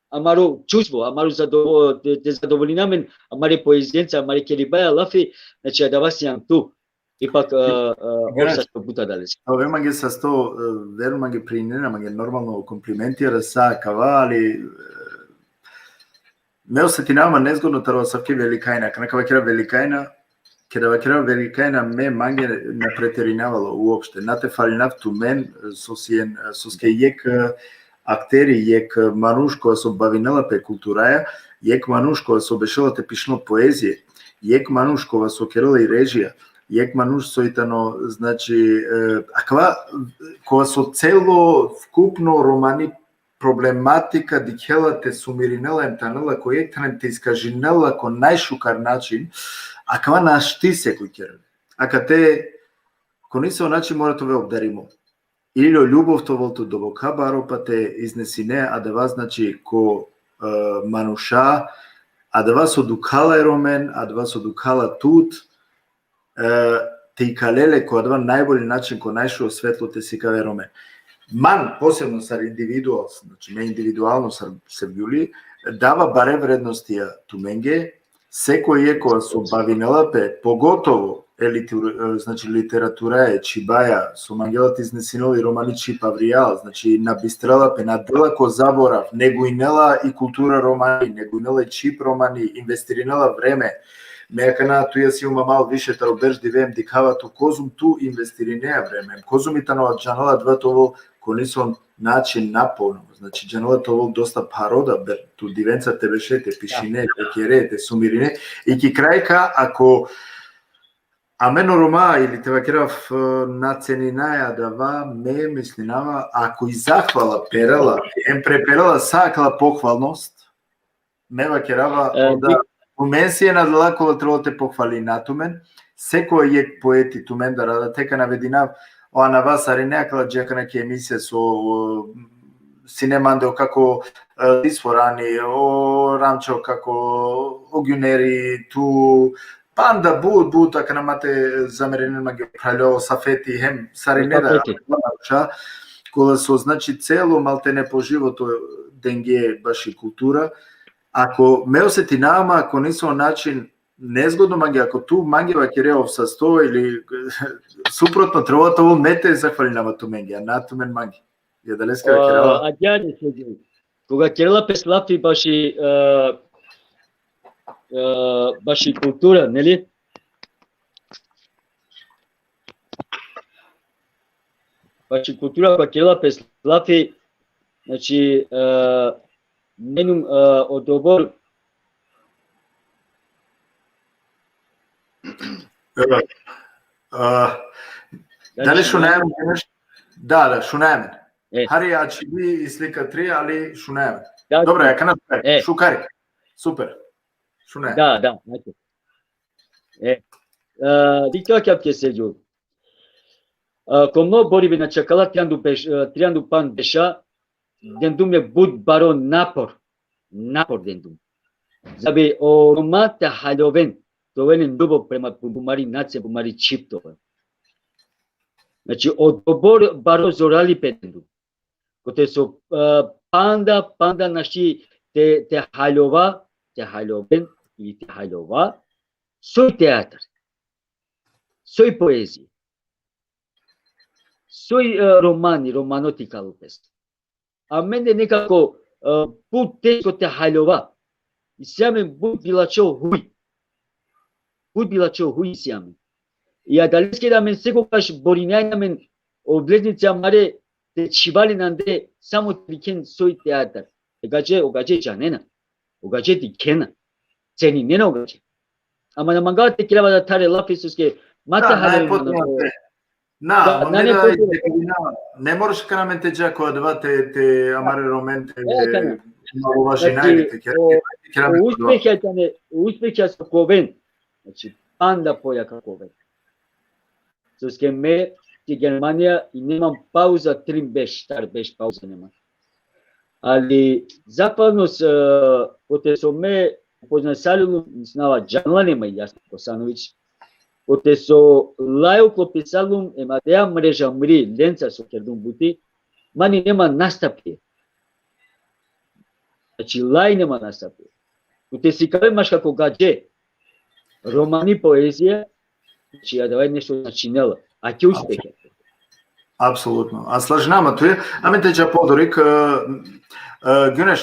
amaro čustvo, amaro zadovo-, te, te zadovoljina amen, amare poezijenca, amare keribaja lafi, znači, adava sian tu. Ipak, e, e, ov sasto but adalese. Ove mange sasto, e, verujin mange, prinena mange normalno komplimentija sa akava, ali, e, me osetinava man nezgodno taro asavke velikajna, akana ka vakerav velikajna, keda vakerav velikajna, me mange na preterinava la uopšte, na te falinav tumen, so sien, soske jekh, e, akteri, jekh, e, manuš kova so bavinela pe kulturaja, jekh manuš kova so bešela te pišinel poezije, jekh manuš kova so kerela i režija, jekh manuš so i tano, znači, e, akava, kova so celo vkupno romani problematika dikhela te sumirinela em te anela ko jekh than em te iskažinela ko najšukar način, akava našti sekoj kerel. Akate, ko nesavo način mora te ove obdarimo. Ili o ljubov te ovel tut doboka baro, pa te iznesine adava, znači, ko, e, manuša, adava so dukhala e Romen, adava so dukhala tut, e, te ikale le ko adava najbolji način, ko najšužo svetlo te sikave e Romen. Man, posebno sar individual, znači, me individualno sar Sevgjuli, dava bare vrednostija tumenge, sekoj jekh kova so bavinela pe, pogotovo e liter-, e, znači, literaturaja, e čhibaja, so mangela te iznesinel i romani čhib avrijal, znači, na bistrela pe, na dela ko zaborav, neguinela i kultura romani, neguinela i čhib romani, investirinela vreme. Me akana tuja sium amal više taro berš dive em dikhava tu kozum tu investirinea vreme, kozum i tano džanela adava te ovel ko nesavo način napolno. Znači, džanela te ovel dosta pharo da ber-, tu divenca te beše, te pišine, te kere, te sumirine. I ki kraj ka, ako amen o Roma ili te vakerav, e, na ceninaja adava, me mislinava, ako i zahvala perela, em preperela sa akala pohvalnost, Me vakerava, e, oda, tumen si ena adala kola trebela te pohvalina tumen, seko jekh poeti tumendar, a te ka navedinav o anava sarine, akala dži akana ki emisija so, o, sine mande, o kako, e, Isforani, o Ramčo, kako, o Gjuneri, tu, panda but, but, akana ma te zamerinen mange, o phraljo, o Safeti, hem sarine da, Safeti. Kola so, znači, celo maltene po životo denge baši kultura. Ako me osetinava ma, ako niso način nezgodno mange, ako tu mange vakere ov sasto ili suprotno, trebela te ovel me te zahvalinava tumenge, a na tumen mange. Ja adaleske vakerava. A, agjaar, Sergio. Koga kerela pes lafi baši, e, e, baši kultura, neli? Baši kultura, koga kerela pes lafi, znači, e, menum, e, odobor. E, e, dali šunaja amen? Da, da, šunaja amen. E. Hari ačhili i slika tri, ali šunaja amen. Da, dobro, da. Akana šukari. E. Šukari. Super. Šunaja amen. Da, da, znači. E, e, dikh kava, Sergio. E, ko mlo boribe, znači, akala trianda u pand beša, e, trianda u pand beša, dendum le but baro napor. Napor dendum. Za bi o Roma te haljoven, te ovel len ljubov prema pumari nacija, pumari čhib te ovel. Znači, odobor baro zoralipe dendum. Kote so, e, panda, panda našti te, te haljova, te haljoven ili te haljova, soj teatar, soj poezija, soj, e, romani, romano te ikalel pes. Amende nekako, e, but teško te haljova. Isi amen but bilačho huj. But bilačho huj isi amen. I adaleske da amen sekogaš borinajna amen o vleznice amare te čhiva len ande, samo te dikhen soj teatar. E gadže, o gadže džanena. O gadže dikhena. Ceninena o gadže. Ama na mangava te kerav adale tare lafi, soske ma te, da, nane haljoven potrebno. Na, da, ama nane potrebno. Ne moraš akana amen te dža ko adava te, te amare Romen te, e, akana, malo važinaj, znači, te kera, o, te kera o uspeha tane, o uspeha so ka oven. Znači, panda pojaka ka oven. Soske me ki Germanija i nemam pauza trin beš, štar beš pauza nemam. Ali zapadno s-, e, kote so me upoznasalum, mislinava, džanela, nema i Jasna Kosanović, kote so laj uklopisalum em adaja mreža mri, lenca so kerdum buti, mani nema nastapie. Znači, laj nema nastapie. Kote sikave maškar ko gadže romani poezija, znači, adava nešto značinela. A ki uspeha. Apsolutno. A slažinava ma tu, e. Amen te dža podorik, e, e, Gjuneš,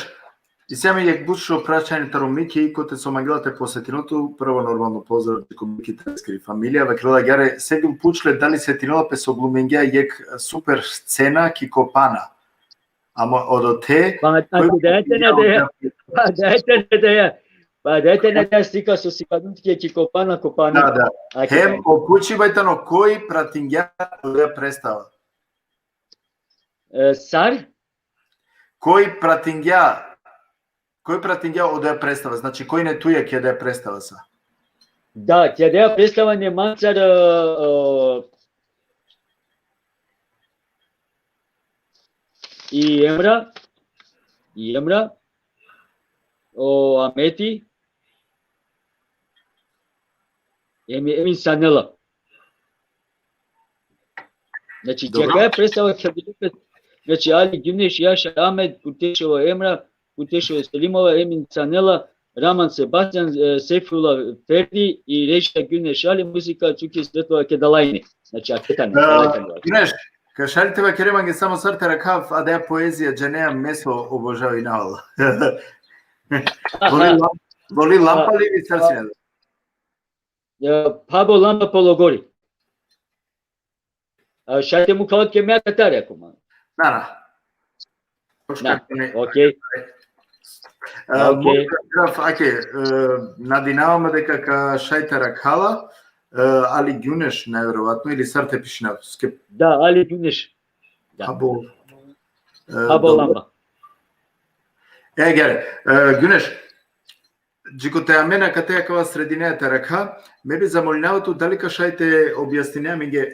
isi amen jekh but šužo prašanje taro Miki, kote so mangela te posetinel tu, prvo normalno pozdrav ko Miki, te leskiri familija, vakerela agjaar, Sergio pučle dali setinela pe so glumingja jekh super scena ki Kopana. Ama odote, pa, koj, pa, dajte na, da, pa, dajte na, da, pa, dajte na, da, slika so sikavdum tuke ki Kopana, Kopana. Da, da. Hem o pučibe tano, koj pratingja odoja predstava? E, sar? Koj pratingja, koj pratingja odoja predstava, znači, koj ine tuja ki adaja predstava sa? Da, ki adaja predstava ine mancar, e, e, i Emra, i Emra, o Ameti, em, em insanela. Znači, dobro. Ki akaja predstava, znači, Ali Gjuneš, Jaša Ahmed, Kurteševa Emra, Kurteševa Selimova, em insanela, Raman Sebastian, e, Sejfula Ferdi i režija Gjuneš Ali, muzika Čuki Svetlova Kedalajni. Znači, akate tane, e, Kedalajni. Gjuneš, ka šaj li te vakere mange samo sar te arakhav adaja poezija, džanea me so obožavinava la. Aha. Voli lam-, voli lampa li vi sar sine? E, phabo lampa pologori. A, šaj te mukha la tuke me akatar, ako man. Na, na. Na, okej. E, okej. Moj graf, ake, e, nadinava ma deka ka šaj te arakha la, e, Ali Gjuneš, najverovatno, ili sar te pišinav, ske- Da, Ali Gjuneš. Da. Phabo. E, phabo dobro. Lamba. E, agjaar, e, Gjuneš, džikote amen akate akava sredinea te arakha, me bi zamolinava tu dali ka šaj te objasnine amenge,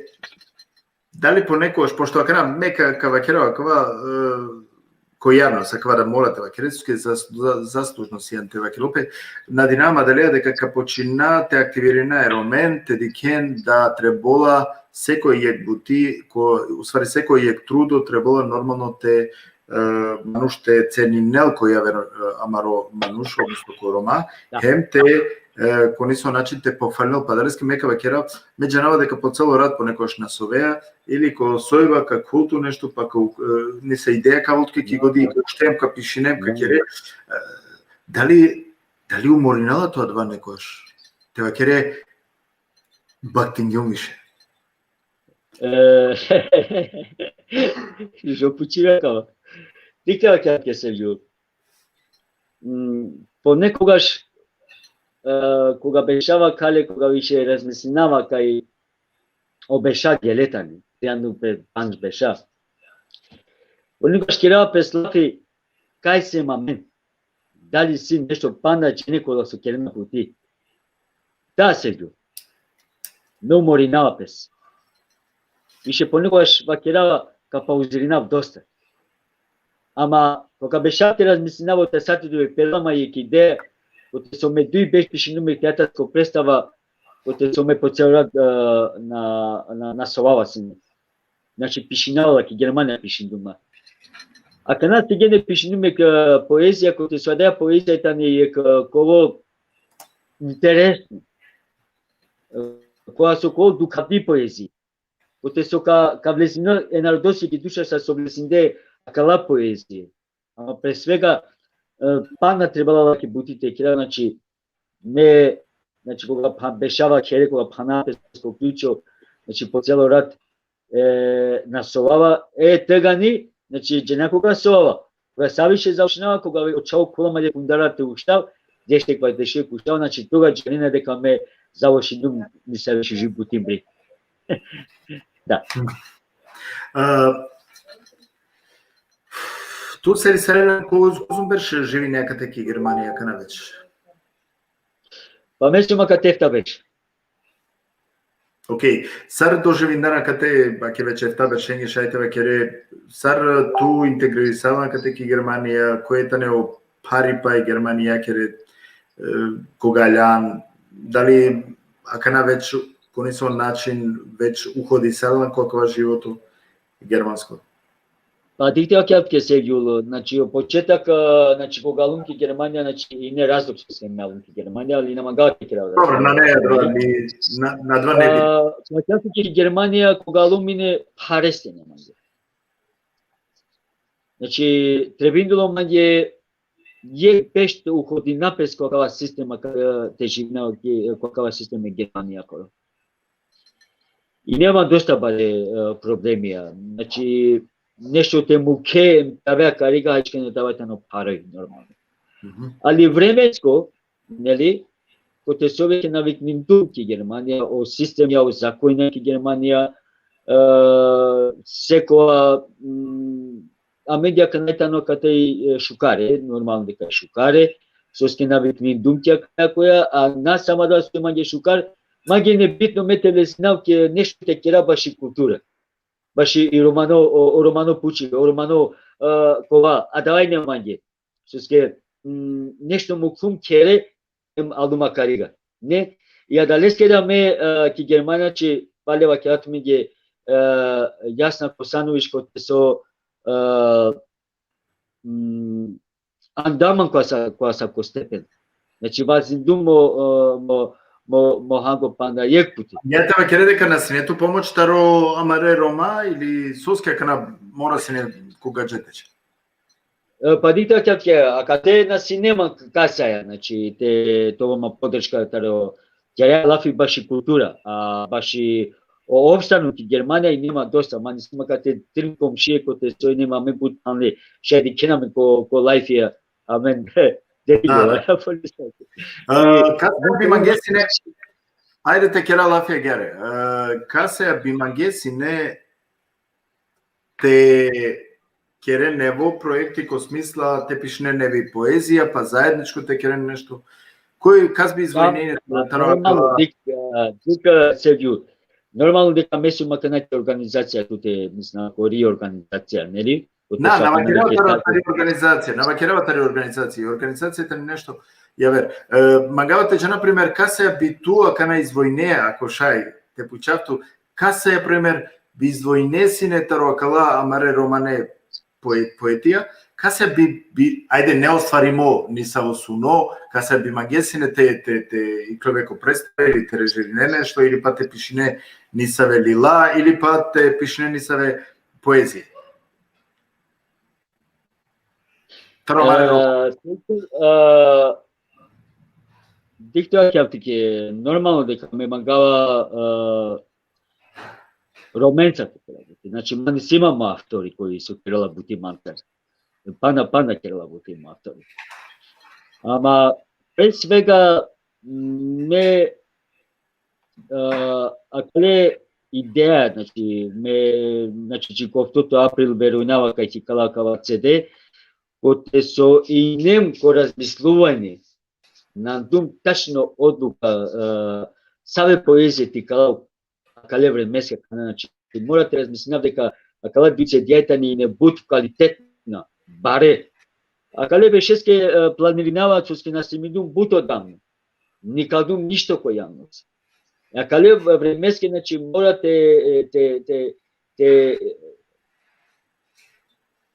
dali ponekogaš, pošto akana me ka, ka vakerav akava, e, ko javnost, akava da mora te vakere, soske zas-, za-, zaslužno sian te vakerel pe, nadinava ma dali deka ka počina te aktivirina e Romen, te dikhen da trebola sekoj jekh buti, ko, u stvari sekoj jekh trudo trebola normalno te, e, manuš te ceninel ko javer, e, amaro manuš, odnosno ko Roma, Da. Hem te, e, ko nesavo način te pohvalinel, pa daleske me ka vakerav, me džanava deka po celo rat ponekogaš nasovea, ili ko sojba ka khul tu nešto, pa ka, e, nesa ideja ka avol tuke ki godi, ka uštem, ka pišinem, ka kere, e, dali, dali umorinela tu adava nekogaš? Te vakere, baktingjum više. E, žo pučibe akava. Dikh te vakerav tuke, Sergio. Mm, ponekogaš, e, koga bešava kale, koga više razmislinava kaj o beša gele tani, trianda pe pandž beša. Ponekogaš kerava pes lafi, kaj sem amen. Dali si nešto pana džene kola so kerena buti. Da, Sergio. Me umorinava pes. Više ponekogaš vakerava ka pauzirinav dosta. Ama, koga bešav te razmislinava, te sati duve pela ma jekh ideja, kote so me duj berš pišindum jekh teatarsko predstava, kote so me po celo rat, e, na, na, nasovava sine. Znači, pišinava la, ki Germanija pišindum la. Akana tegani pišindum jekh, e, poezija, kote so adaja poezija tani jekh, e, kolo interesno. E, koja so kolo dukhavni poezija. Kote so ka, ka vlezine e narodoske ki duša sar so vlezinde akala poezije. Ama pre svega, e, pana trebela lake buti te kera, znači, me, znači, koga pha-, bešava khere, koga phana pes ko ključo, znači, po celo rat, e, nasovava, e, tegani, znači, džanea koga sovava. Koga sa više završinava, koga o čhavo khulela ma de pundara te uštav, deš jekh pa deš jekh uštav, znači, toga džanena deka me završindum, mi sa više živ buti mbri. Da. E, tu, Seri, sar ko-, kozom berš živine akate ki Germanija, akana već? Pa me sum akate efta berš. Okej, sar doživindar akate, ake već efta beršenge, šaj te vakere, sar tu integririsala akate ki Germanija, koj tane o pharipa e Germanijakere, e, koga aljan, dali akana već ko nesavo način već uhodisala ko akava životo germansko? Pa dikh te vakerav tuke, Sergio, znači, o početak, a, znači, koga alum ki Germanija, znači, ine razlog soske me alum ki Germanija, ali na mangava te kerav. Dobro, na, ne, adava, ni, na, na adava ne bi. A, znači, ki Germanija, koga alum, ine phareste na mange. Znači, trebindulo mange jekh berš te uhodina pes ko akava sistema, ka, te živinav ki, ko akava sistema e Germanijakoro. Ine ma dosta bare, e, problemija. Znači, nešto te mukhe, te ave akariga, ačhikana te ave tano pharoj, normalno. Mhm. Ali vremensko, neli, kote so ove ke naviknindum ki Germanija, o sistemija, o zakonja ki Germanija, e, sekova, mm, amenge akana tano akate, e, šukare, normalno deka šukare, soske naviknindum ki akana koja, a na samo da so mange šukar, mange nebitno me te vlezinav ke nešto te kerav baši kultura. Baši i romano, o, o romano pučibe, o romano, e, kova, adava ine mange. Soske, mm, nešto mukhlum khere, em alum akariga. Ne? I adaleske da me, e, ki Germanija, či pale vakerav tumenge, e, Jasna Kosanović, kote so, e, mm, anda man ko asavko, asavko stepen. Znači, vazindum mo, e, mo, mo, mo hango panda jekh puti. Ja te vakere deka na sine tu pomoć taro amare Roma ili soske akana mora sine ko gadže te dža? E, pa dikh te vakerav tuke, akate na sine man kasaja, znači, te, te ova ma podrška taro, ja, ja, lafi baši kultura, a baši o opstanok ki Germanija ine ma dosta, man isi ma akate trin komšije kote so ine ma me but tane, šaj dikhena amen ko, ko lajfija, amen, dedi. A, kasa bi mange sine, ajde te kera lafi agjaar, e, kasa bi mange sine te keren nevo proekti ko smisla te pišinen nevi poezija, pa zajedničko te keren nešto. Koj, kas bi izvojnine, Normalno, dik, dik, Sergio, normalno deka me sum akana ki organizacija tute, mislim, ako ri organizacija, neli? Na, na vakerava tari organizacija, na vakerava tari organizacija. Organizacija tani nešto javer. E, mangava te džanav, na primer, kasa bi tu akana izvojnea, ako šaj te pučav tu, kasa, na primer, bi izvojne sine taro akala amare romane poe-, poetija, kasa bi, bi, ajde, neostvarimo, nisavo suno, kasa bi mange sine te, te, te iklove ko predstava ili te režirine nešto, ili pa te pišine nisave lila, ili pa te pišine nisave poezije. Taro amare romane. Dik te vakerav tuke, normalno deka me mangava romenca te kerav buti. Znači, man isi ma mo avtori koj so kerela buti mancar. Pana, pana kerela buti mo avtori. Ama, pre svega, me, a, akale ideja, znači, me, znači, dži ko oftoto april verujnava kaj ka ikala akava C D, kote so inem ko razmisluvanje, nandum tačno odluka, a, save poezije te ikalav akale vremeske akana, znači, mora te razmislinav deka akala duj C D-ja tani ine but kvalitetna, bare. Akale beršeske, e, planirinava, soske na snimindum but odavno. Na ikaldum ništo ko javnost. Akale vremeske, znači, mora te, e, te, te, te,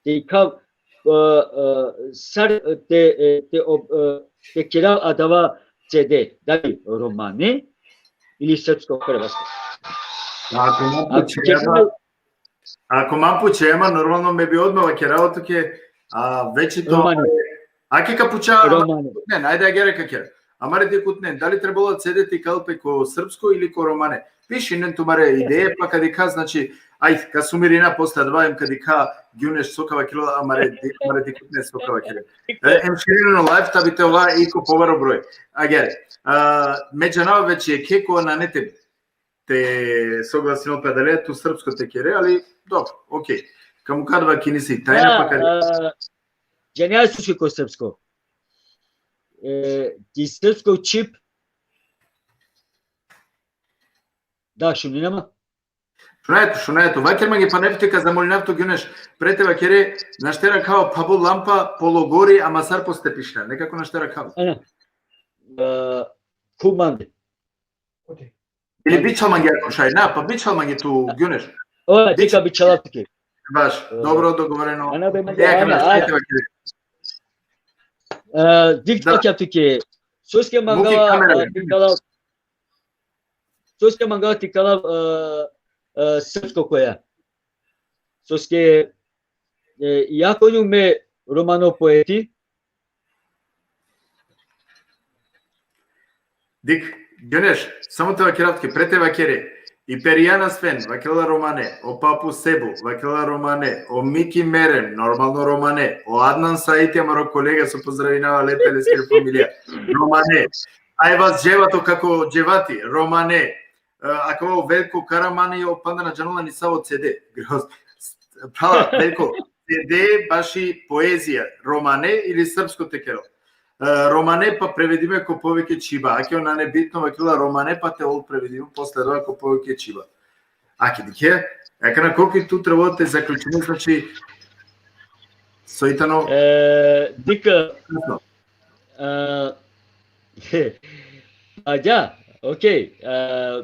te ikhav, e, e, sar te, e, te ob-, e, te kerav adava C D, dali romane ili srpsko-hrvatsko. Ako man pučea ma, ako man pučea ma, normalno me bi odma vakerava tuke, a, veći to romane. Ake ka puča, romane. Ne, ajde, agjaar ka kera. Amare dikhutnen, dali trebela C D te ikal pe ko srpsko ili ko romane? Pišinen tumare ideje, pa ka dikha, znači, aj, ka sumirina posle adava, em ka dikha Gjuneš so ka vakerela, amare di-, amare dikhutnen so ka vakerela. E, em širinena o live, ta bi te ola i ko pobaro broj. Agjaar, a, me džanava veći jekhe kova nane te, te soglasinol pe adaleja, tu srpsko te kere, ali dobro, okej. Ka mukha adava ki nisi tajna, pa ka dikha. Džanea soske ko srpsko. E, ki srpsko čhib. Da, šunina ma? Šunaja tu, šunaja tu. Vaker mange, pana te ka zamolinav tu, Gjuneš, pre te vakere, našti te rakhava phabo lampa, pologori, ama sar po stepišta. Nekako našti te rakhava. Ana. E, kumande. Ili bičhal mange ako šaj, na, pa bičhal mange tu, Gjuneš. O, dik ka bičhalav tuke. Baš, dobro, dogovoreno. Ana be mange, e, ana, te vakere. E, dik te vakerav tuke. Soske mangava, e, te ikalav, soske mangava te ikalav, e, e, srpsko koja. Soske, e, iako injum me romano poeti, Dik, Gjuneš, samo te vakerav tuke, pre te vakere. I Perijana Sven, vakerela romane, o papu Sebu, vakerela romane, o Miki Merem, normalno romane, o Adnan Saiti, amaro kolega, so pozdravinava le, te leskiri familija, romane. Ajvaz Dževato, kako Dževati, romane. E, akava o Veljko Karamani, o panda na džanela nisavo C D. Groz. Phrala, Veljko, C D baši poezija, romane ili srpsko te kerel? E, romane pa prevedime ko poveke čhiba. Ake ona nebitno, vakerela romane pa te ol prevedime posle adava ko poveke čhiba. Ake dikhe, akana koki tu trebela te zaključine, znači, so i tano. E, dika, e, a, da, okej. E,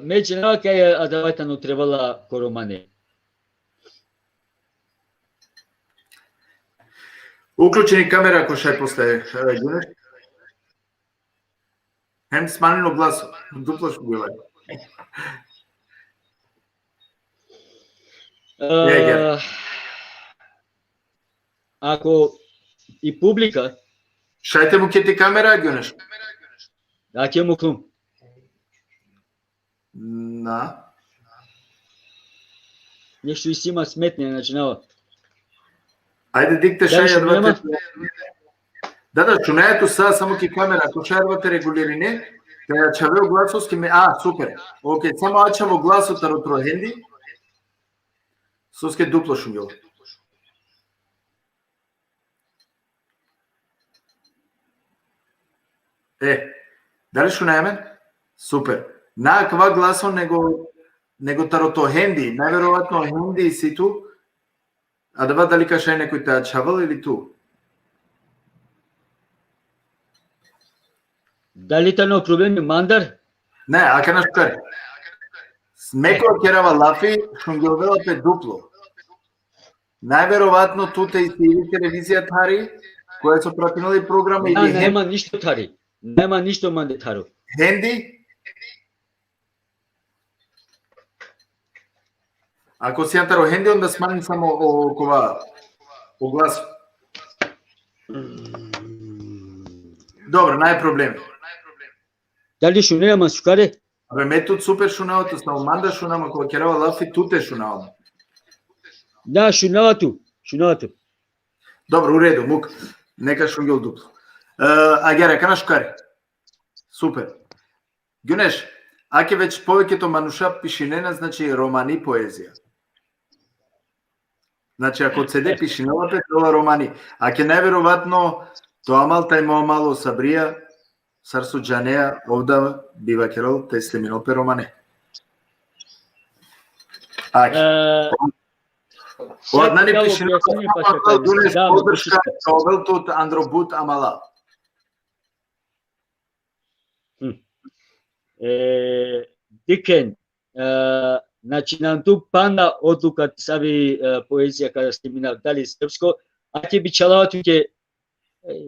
me džanava kaj adava tano trebela ko romane. Uključini kamera, ako šaj posle, e, Gjuneš. Hem smanjeno glaso, duplo šungjola. E, ako i publika. Šaj te mukhe ti kamera, Gjuneš? Ake mukhlum. Na. Nešto isi ma smetnja, znači, na. Ajde, dik te šaj adava te. Da, da, šunaja tu sa, samo ki kamera, ako šaj adava te regulirine, te ačhave o glaso soske me, a, super. Okej, samo ačhav o glaso taro trohendi. Soske duplo šungjola. E, Dali šunaja amen? Super. Na akava glaso nego, nego taro to hendi. Najverovatno hendi si tu. Adava dali ka šaj nekoj te ačhavel ili tu? Dali tano problemi mandar? Ne, akana šukar. Me ko kerava lafi, šungjovela pe duplo. Najverovatno tute isi ili televizija tari, koja so pratinela i programa Na, ili nema ništo tari. Nema ništo mande taro. Hendi? Ako sian taro hendi, onda smanjin samo o, kova, o glas. Dobro, naj problemi. Dali šunea man šukare? Abe, me tut super šunava tu, samo manda šunava, ako kerava lafi, tute šunava. Da, šunava tu, šunava tu. Dobro, u redu, muk. Neka šungjol duplo. E, agjaar, akana šukare. Super. Gjuneš, ake već poveketo manuša pišinena, znači, romani poezija. Znači, ako cede pišinela pe, tola romani. Ake najverovatno, to amal taj mo amal o Sabrija, sar so džanea, ov da bi vakerel te sliminol pe romane. Ake. E, O Adnani sad pišinela, objasnjenje pa Adnani, sad, Gjuneš, da, podrška, da. Ka ovel tut andro but amala. E, dikhen, e, znači, nane tu pana odluka savi, e, poezija kada sliminav, dali srpsko, ake bičhalava tuke, e,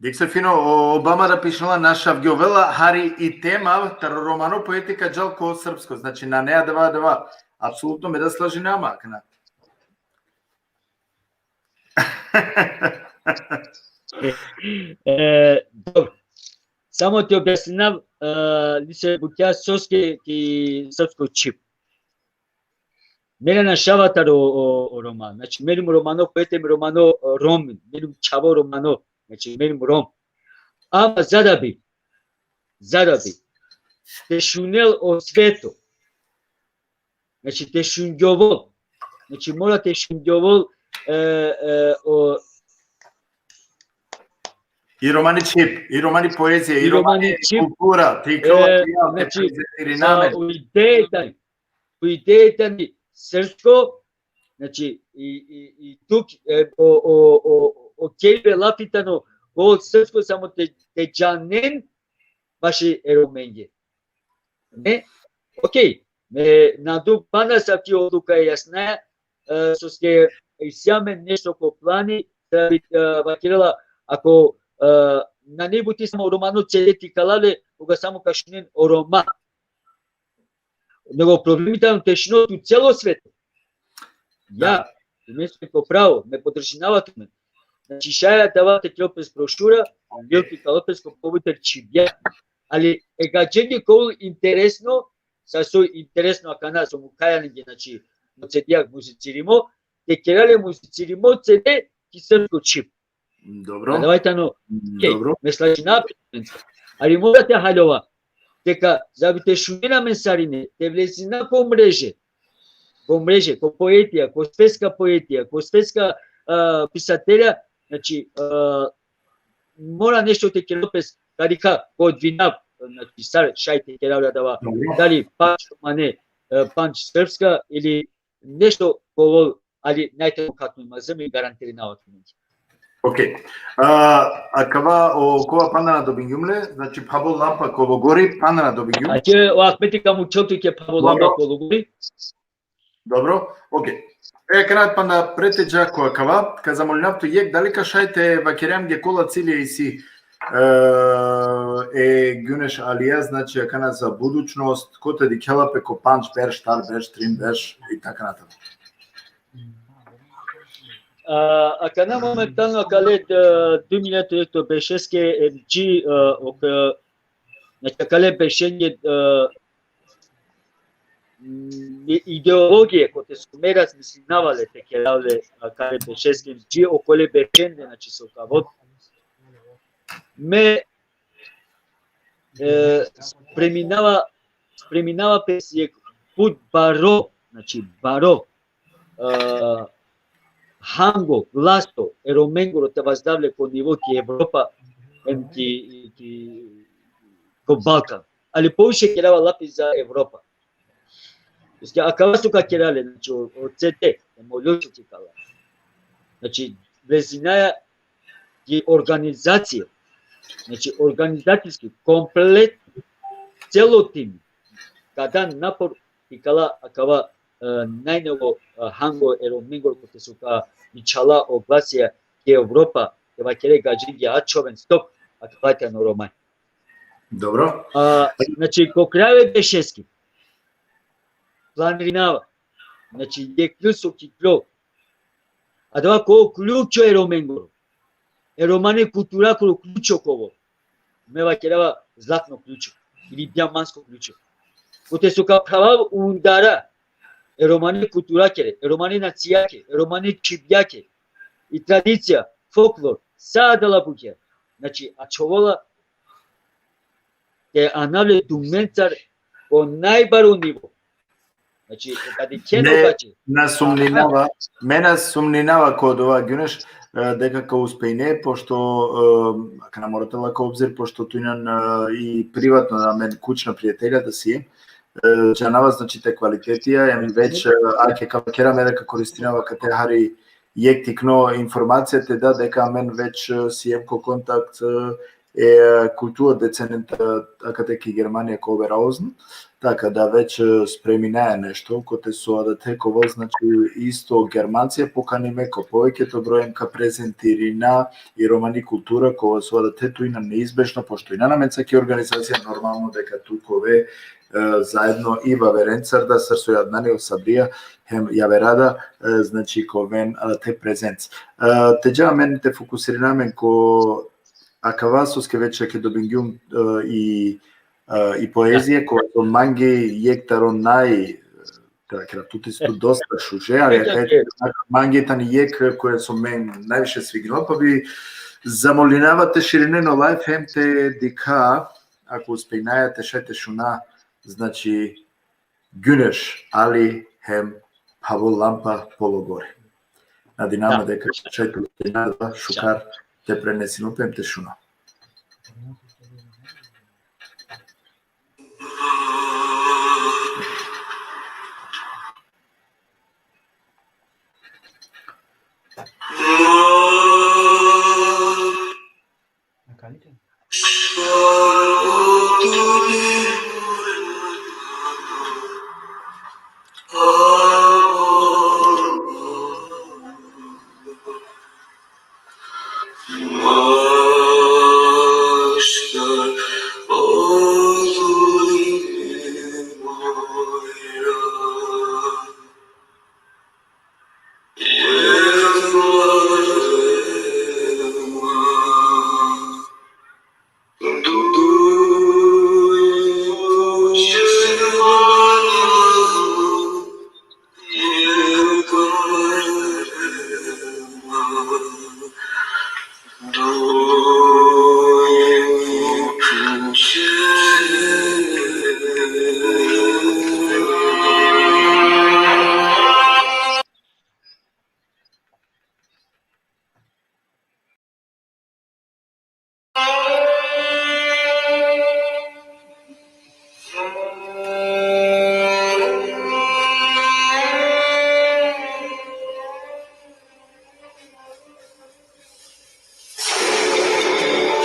Dikh se fino, o Obama da pišinela na šavgjovela, hari i tema, taro romano poeti ka džal ko srpsko, znači, nane adava, adava. Apsolutno me da slažinava man akana. E, dobro. Samo te objasninav, e, li se butja soske ki srpsko čhib. Me na našava taro o, o, o Roma. Znači, me rum romano poete, me romano, e, Rom, me rum čhavo romano. Znači, me rum Rom. Ama za da bi, za da bi te šunel o sveto, znači, te šungjovol, znači, mora te šungjovol, e, e, o, I romani čhib, i romani poezija, i I romani romani čhib, kultura, te e, ikljola trijal, te znači, prezentirina amen. sa u ideja tani, u ideja tani srpsko, znači, i, i, i tu, e, o, o, o, o keribe lafi tano, o srpsko samo te, te džanen baši e Romenge. Ne? Okej, me nane tu pana savi odluka jasna, e, soske isi amen nešto ko plani, da bi, e, vakerela, ako, e, nane buti samo romano cede te ikala le, koga samo ka šunen o Roma. Nego problemi tano te šunel tu celo sveto. Ja, tumen si ko pravo, me podržinava tumen. Znači, šaj adava te kerel pes brošura, ili te ikalel pes ko pobuter čhibja. Ali e gadženge ka ovel interesno, sar so interesno akana so mukhaja lenge, znači, o cedija muzicirimo, te kera le muzicirimo cede ki srpsko čhib. Dobro. Adava tano, okej, dobro. Me slažinava pe. Ali mora te haljova. Deka, za bi te šunen amen sarine, te vlezina ko mreže. Ko mreže, ko poetija, ko svetska poetija, ko svetska, a, pisatelja, znači, a, mora nešto te kerel pes, ka dikha, ko dvinav, znači, sar šaj te kerav le adava, dobro, dali pandž romane, e, pandž srpska ili nešto ko ovel, ali naj te mukha tumen, ma za me garantirinava tumen. Okej. A, akava, o, kova pana na dobingjum le, znači, Phabo Lampa ko Logori, pana na dobingjum. Znači, o Ahmeti ka mučhel tuke Phabo Lampa ko Logori. Dobro, okej. E, akana pana pre te dža ko akava, ka zamolinav tu jekh, dali ka šaj te vakere amge kola cilja isi, e, e Gjuneš Alija, znači, akana za budućnost, kote dikhela pe ko pandž berš, štar berš, trin berš i taka natamuk. A, akana momentalno akale, e, duj milja trinaesto beršeske, e, dži, e, ok, e, znači, akale beršenge, e, m, ideologije, kote so me razmislinava le te kerav le, akale beršeske, dži okole beršende, znači, so ka ovel. Me, e, spreminava, spreminava pes jekh but baro, znači, baro, e, hango, glaso e Romengoro te vazdav le ko nivo ki Evropa, em ki, ki, ko Balkan. Ali poviše kerava lafi za Evropa. Paske akava so ka kera le, znači, o, o C D, em o Ljotić i kala. Znači, vezinaja ki organizacija, znači, organizacijski, komplet, celo tim, ka dan napor i kala akava, e, najnovo, e, hango e Romengoro, kote so ka bičhala o glasija ki Evropa, te vakere gadžinge, ačhoven, stop, akava tano Romanja. Dobro. A, znači, ko krajo e bešeske, planirinava, znači, jekh ključo ki kljo, adava ko ključo e Romengoro. E romani kulturakoro ključo kova. Me vakerava zlatno ključo ili dijamantsko ključo. Kote so ka phravav undara e romani kulturakere, e romani nacijake, e romani čhibjake, i tradicija, folklor, sa adala bukja. Znači, ačhovola te anav le tumencar ko najbaro nivo. Znači, ka dikhena. Me na sumninava, me na sumninava ko dova, Gjuneš, e, deka ka uspejne, pošto, e, kana mora te la ko obzir, pošto tu inan, e, i privatno amen kućna prijatelja da si, e, džanava, znači, te kvalitetija, em već, e, ake ka vakera, me da ka koristinava kate hari jekh tikno informacija te da deka amen već, e, siem ko kontakt, e, e, kulturdezenten, e, akate ki Germanija ko Oberhausen, taka da već, e, spreminaja nešto, kote so adate ka ovel, znači, isto Germancija pokanime ko poveketo broj, em ka prezentirina i romani kultura, kova so adate tu inan neizbežno, pošto inan amenca ki organizacija, normalno deka tu ka ove, e, zaedno i vaverencar da, sar so i Adnani, o Sabrija, hem javera da, e, znači, ka oven adate prezenc. E, te dža amen te fokusirina amen ko akava soske već ake dobingjum, e, i, e, i poezija, kova so mange jekh taro naj, e, te vakera, tut isi tu dosta šuže, ali mange tani jekh koja so men najviše svignela, pa bi zamolinava te širinen o live, hem te dikha, ako uspejnaja, te šaj te šuna, znači, Gjuneš Ali hem Phavo Lampa Pologori. Nadinama deka šaj te uspejna šukar te prenesin pe hem te šuna.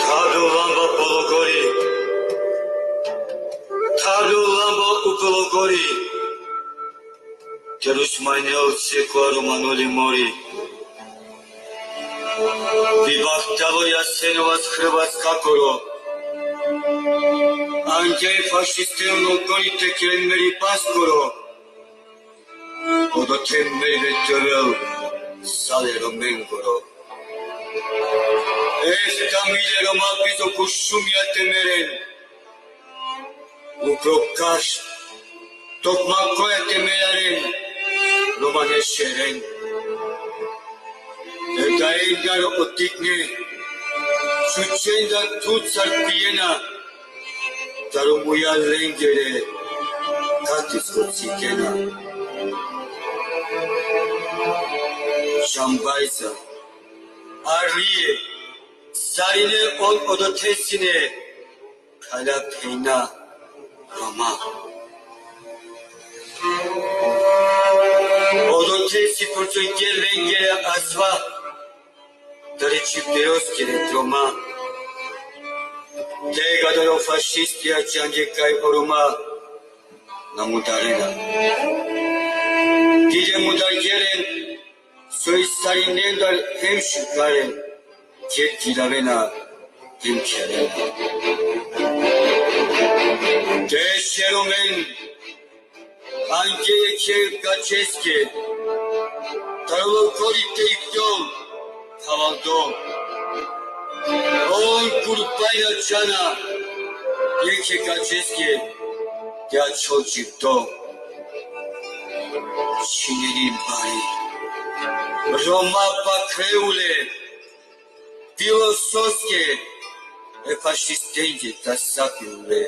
Thablo lamba Pologori, thablo lamba u Pologori, te rušmajnel sekoja romano limori. Bibahtalo Jasenovac hrvatskakoro, angja e fašisten logori te keren meribaskoro. Odote meribe te ovel sale Romengoro. Efta milje Roma bizo kuršumja te meren. Upro kaš tokmakoja te meraren romane šeren. E daendar o tikne čučendar tucar pijena, taro muja lengere katisko cikena. Šambajza, arlije, Sarine on odote sine kala pena Roma. Odote si purcojke lengere asva, tari čhipejoskere troma. Te gadalo fašistija čange kaj o Roma na mudarena. Dide mudargje len, so i sarinendar hem šukaren, ked diravena hem kherena. Te šeromen, ange jekhe gačeske, taro logori te ikljol, havaldo. On kurbajna čhana, jekhe gačeske, te ačhol dživdo. Čhinini bari. Roma pakreule, bilo soske, e fašistenge ta sapiule.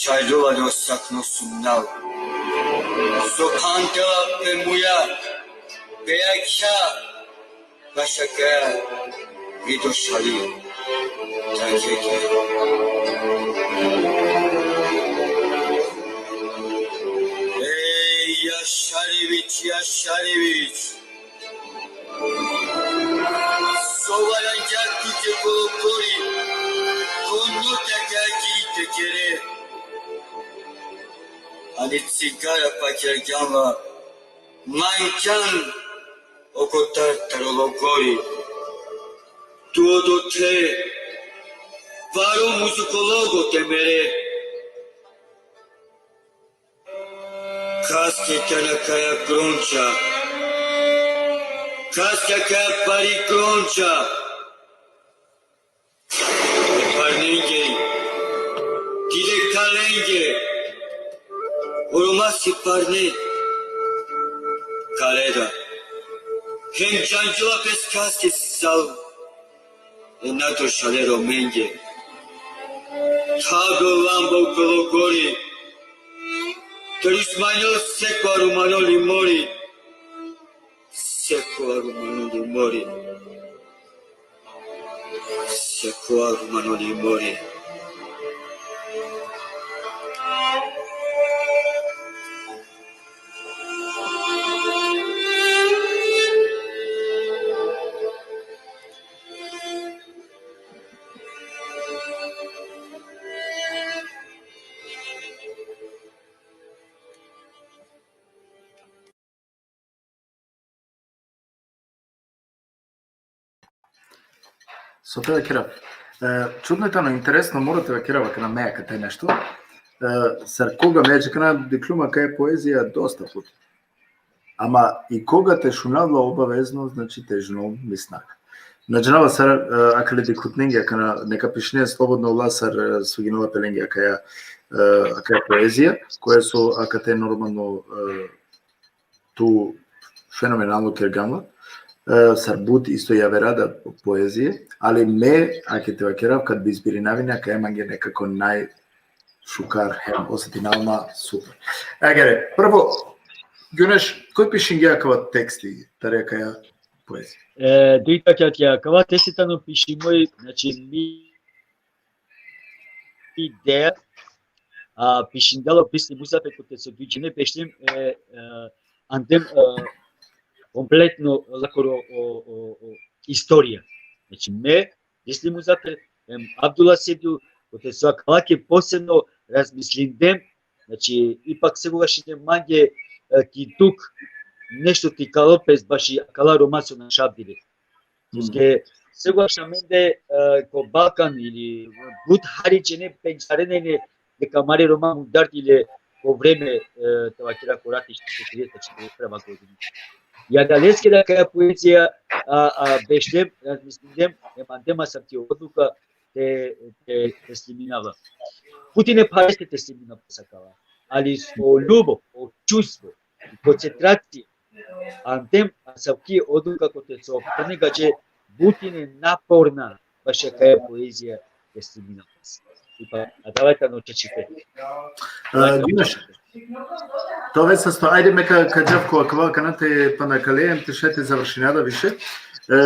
Čaljova le o sakno sumnal. So phandela pe muja, pe jakha, bašo kaja vido šali tragedija. Ej, Jašarević, Jašarević, so varangja tuke ko logori, ko nota kaja giri te kere. Ani cigara pakergjan la, mangjan okotar taro logori. Tu odote baro muzikologo te mere. Kaske tane kaja gronča, kaske kaja bari gronča. Parnenge, dide kalenge, o Roma si parne, kale da. Hem džangjela pes kaske si sal, e na to šale Romenge. Thago lamba ko logori, te rusmanjol seko arumano limori, seko arumano limori. Seko arumano limori. So te vakerav. E, čudno tano, interesno, mora te vakerav akana me akate nešto. E, sar koga me džikana dikluma kaj poezija dosta put. Ama i koga te šunav la obavezno, znači te žunav misnak. Na džanava sar, e, akale dikhutnenge, akana neka pišinen slobodno la sar, e, sviginela pe lenge akaja, e, akaja poezija, koja so akate normalno, e, tu fenomenalno kergjan la, e, sar but isto javera da poezije, ali me, ake te vakerav, kad bi izbirinav ine, akaja mange nekako najšukar hem osetinava ma super. Agjaar, prvo, Guneš, koj pišingja akava teksti, tari akaja poezija? E, dujto, akava teksti tano pišimo, znači, mi ideja, a, pišingja la o Bislimi Muzaferi, kote so duj džene bešlem, e, e, andem, e, kompletno lakoro o, o, o istorija. Znači, me, Bislimi Muzaferi, em, Abdullah Sejdu, kote so akalake posebno razmislindem, znači, ipak sekogaš ine mange, e, ki dukh nešto te ikalo pes baši akala Roma so našavdile. Soske sekogaš amende, e, ko Balkan ili but hari džene pendžarena ine deka amare Roma mudardile ko vreme, e, te vakera, ko rati šezdeset deveto, šezdeset prva godina. I adaleske da akaja poezija, a, a, bešlem, razmislindem, em andem asavki odluka te, te tesliminav la. But ine phareste tesliminav la pes akava. Ali o ljubo, o čuvstvo, koncentracija, andem asavki odluka kote so phrene gadže but ine naporna baši akaja poezija tesliminav la. Ipak, adava tano čačipe. E, Guneš, Tove sasto, ajde me ka, ka džav ko akava, kana te pana kale, em te šaj te završina da više. E,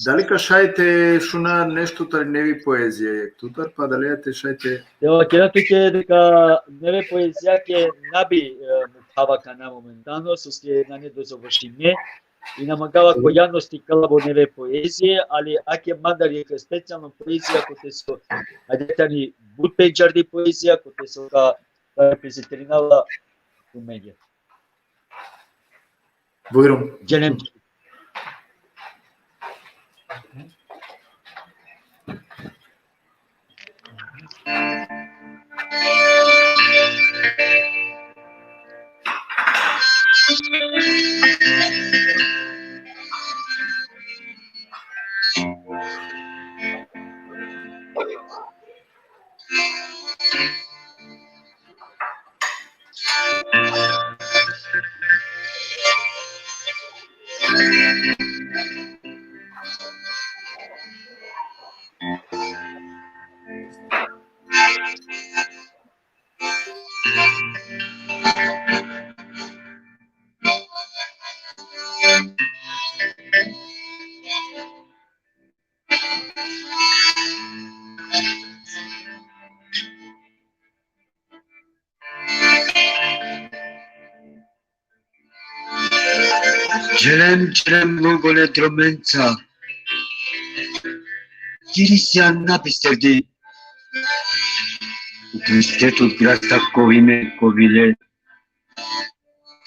dali ka šaj te šuna nešto tari nevi poezija, jek tutar, pa dali te šaj te... Evo, kera tuke deka neve poezija ke na bi, e, mukhava kana momentalno, soske nane dozavršime, i na mangava ko javnost te ikala bo neve poezije, ali ake mandar jek specijalno poezija, kote so, ajde tani but pendžardi poezija, kote so ka, ka prezentirinava tumenge. Bujrum. Dželem. Dželem, dželem lungole dromenca. Iri sijam na bisterdi. Triste tut grasta kovime kovile.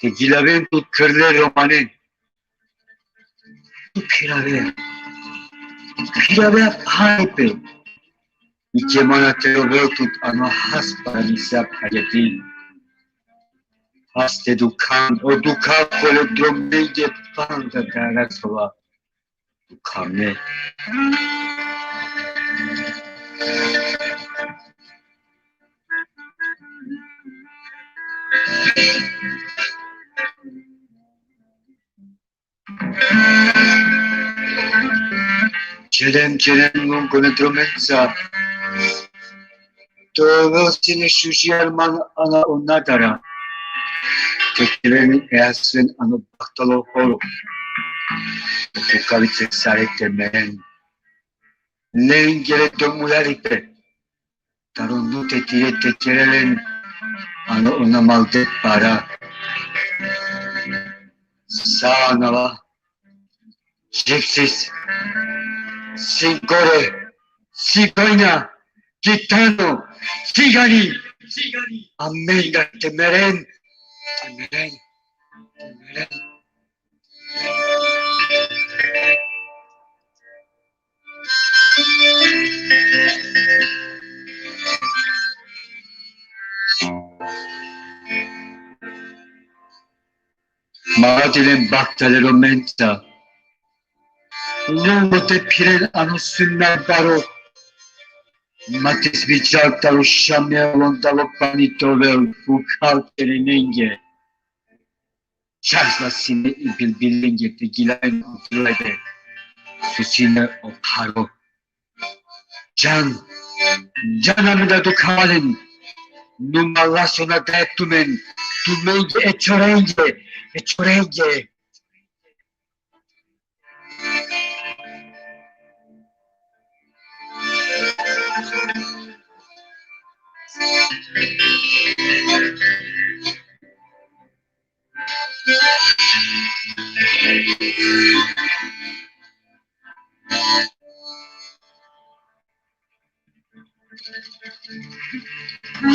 Te gilaven tut krle romane. Tu phirave. Phirave pharipe. I ke mana te rovel tut ano has paranisa phajeti. Haste dukhan, o dukha kole dromenge panda dara sova. Dukhame. Čerem, čerem, lungone dromenca. Doveo sine šuži arman ano o nadara. Te keren e asven ano bahtalo horo. Kukavice sare te meren. Lengere domularipe. Taro nute tire te kerelen, ano ona malde para. Sa anava. Živsis. Singore. Sigojna. Gitano. Sigani. Amen. Te meren. Te meren. Te meren. Madilen baktalero menta. Lungo te phiren ano sunnar baro. Matis bičal taro šamia londalo pani tovel ukhal terenenge. Časla sine i bilbilenge te gilaven o dilajbe, susine o pharo. Džan, džan amenda dukhalen, numa lasona daje tumen, tumenge e čorenge, e čorenge.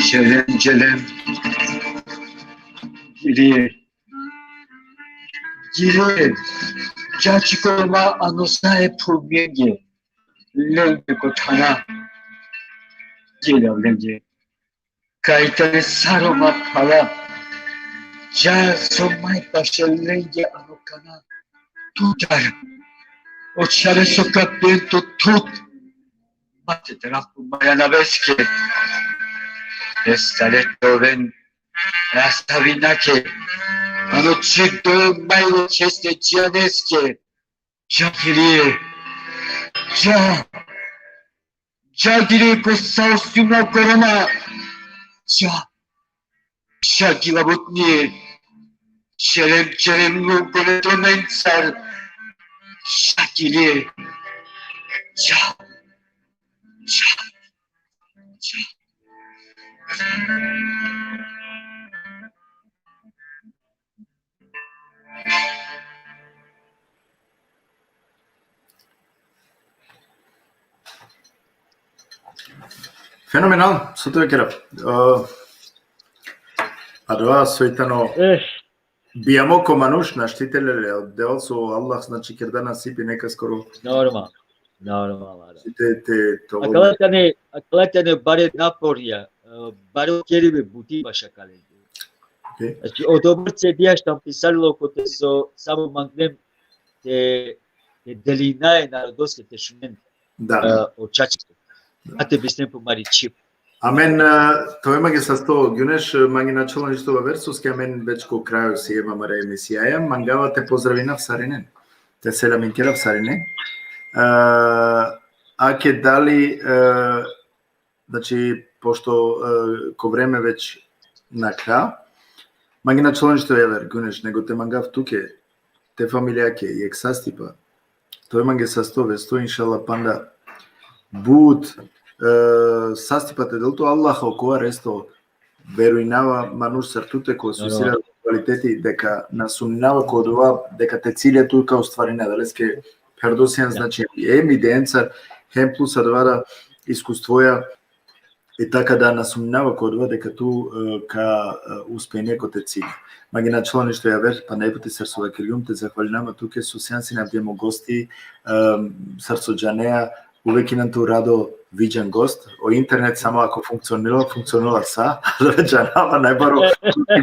Dželem, dželem. Giri. Giri. Čačiko ma ano sa e phurmenge. Lenge ko thana. Giri lenge. Kaj tane saro ma phala. Dža so maj paše lenge ano kana. Tutar. O čhave so ka pento tut. Mate te rafu maja naveske. Estale toven. Rastavinake. Ano čito majlo česte džianeske. Dža Giri. Dža. Dža Giri ko sa o suma korona. Dža. Shaki labutnie, čerem, čerem, no, pone to mencar, šaki lie, ča, ča, ča. Fenomenal, so to je kera. Uh, adava so i tano, eh, bijamo ko manuš našti te lele, del so Allah, znači, kerda nasipi nekaskoro. Normal, normal, da. Te, te, to. Akala tane, akala tane bare naporija, uh, bare keribe buti baš akale. Okay. Znači, odobor cedija štam pisarilo kote so samo mangnem te, te delinaja e narodoske te šunen, da, e, o čačiko. Da. A te bisnem po mari čhib. Amen, e, to e mange sasto, Gjuneš, mange na ačhilo ništo aver, soske amen već ko krajo siem amare emisijaja, mangava te pozdravinav sarinen. Te selaminkerav sarinen. E, ake dali, e, Znači, pošto, e, ko vreme već nakhla, mange na ačhilo ništo aver, Gjuneš, nego te mangav tuke, te familijake, jekh sastipa. To e mange sasto vesto, inšallah, panda but, e, sastipa te del tu, Allah, okova resto, verujnava manuš sar tute, ko so isi kvaliteti, deka na sumninava ko odova, deka te cilja tu ka ostvarina, adaleske pherdo sian, da, znači, em ideencar, hem plus adava da iskustvoja, i taka da na sumninava ko odova deka tu, e, ka, e, uspejne ko te cilja. Mange na ačhilo ništo aver, panda jekh puti sar so vakergjum, te zahvalinama tuke so sian sine avdive mo gosti, e, sar so džanea, uvek injan tu rado viđen gost, o internet samo ako funkcionirela, funkcionirela sa, da džanava najbaro,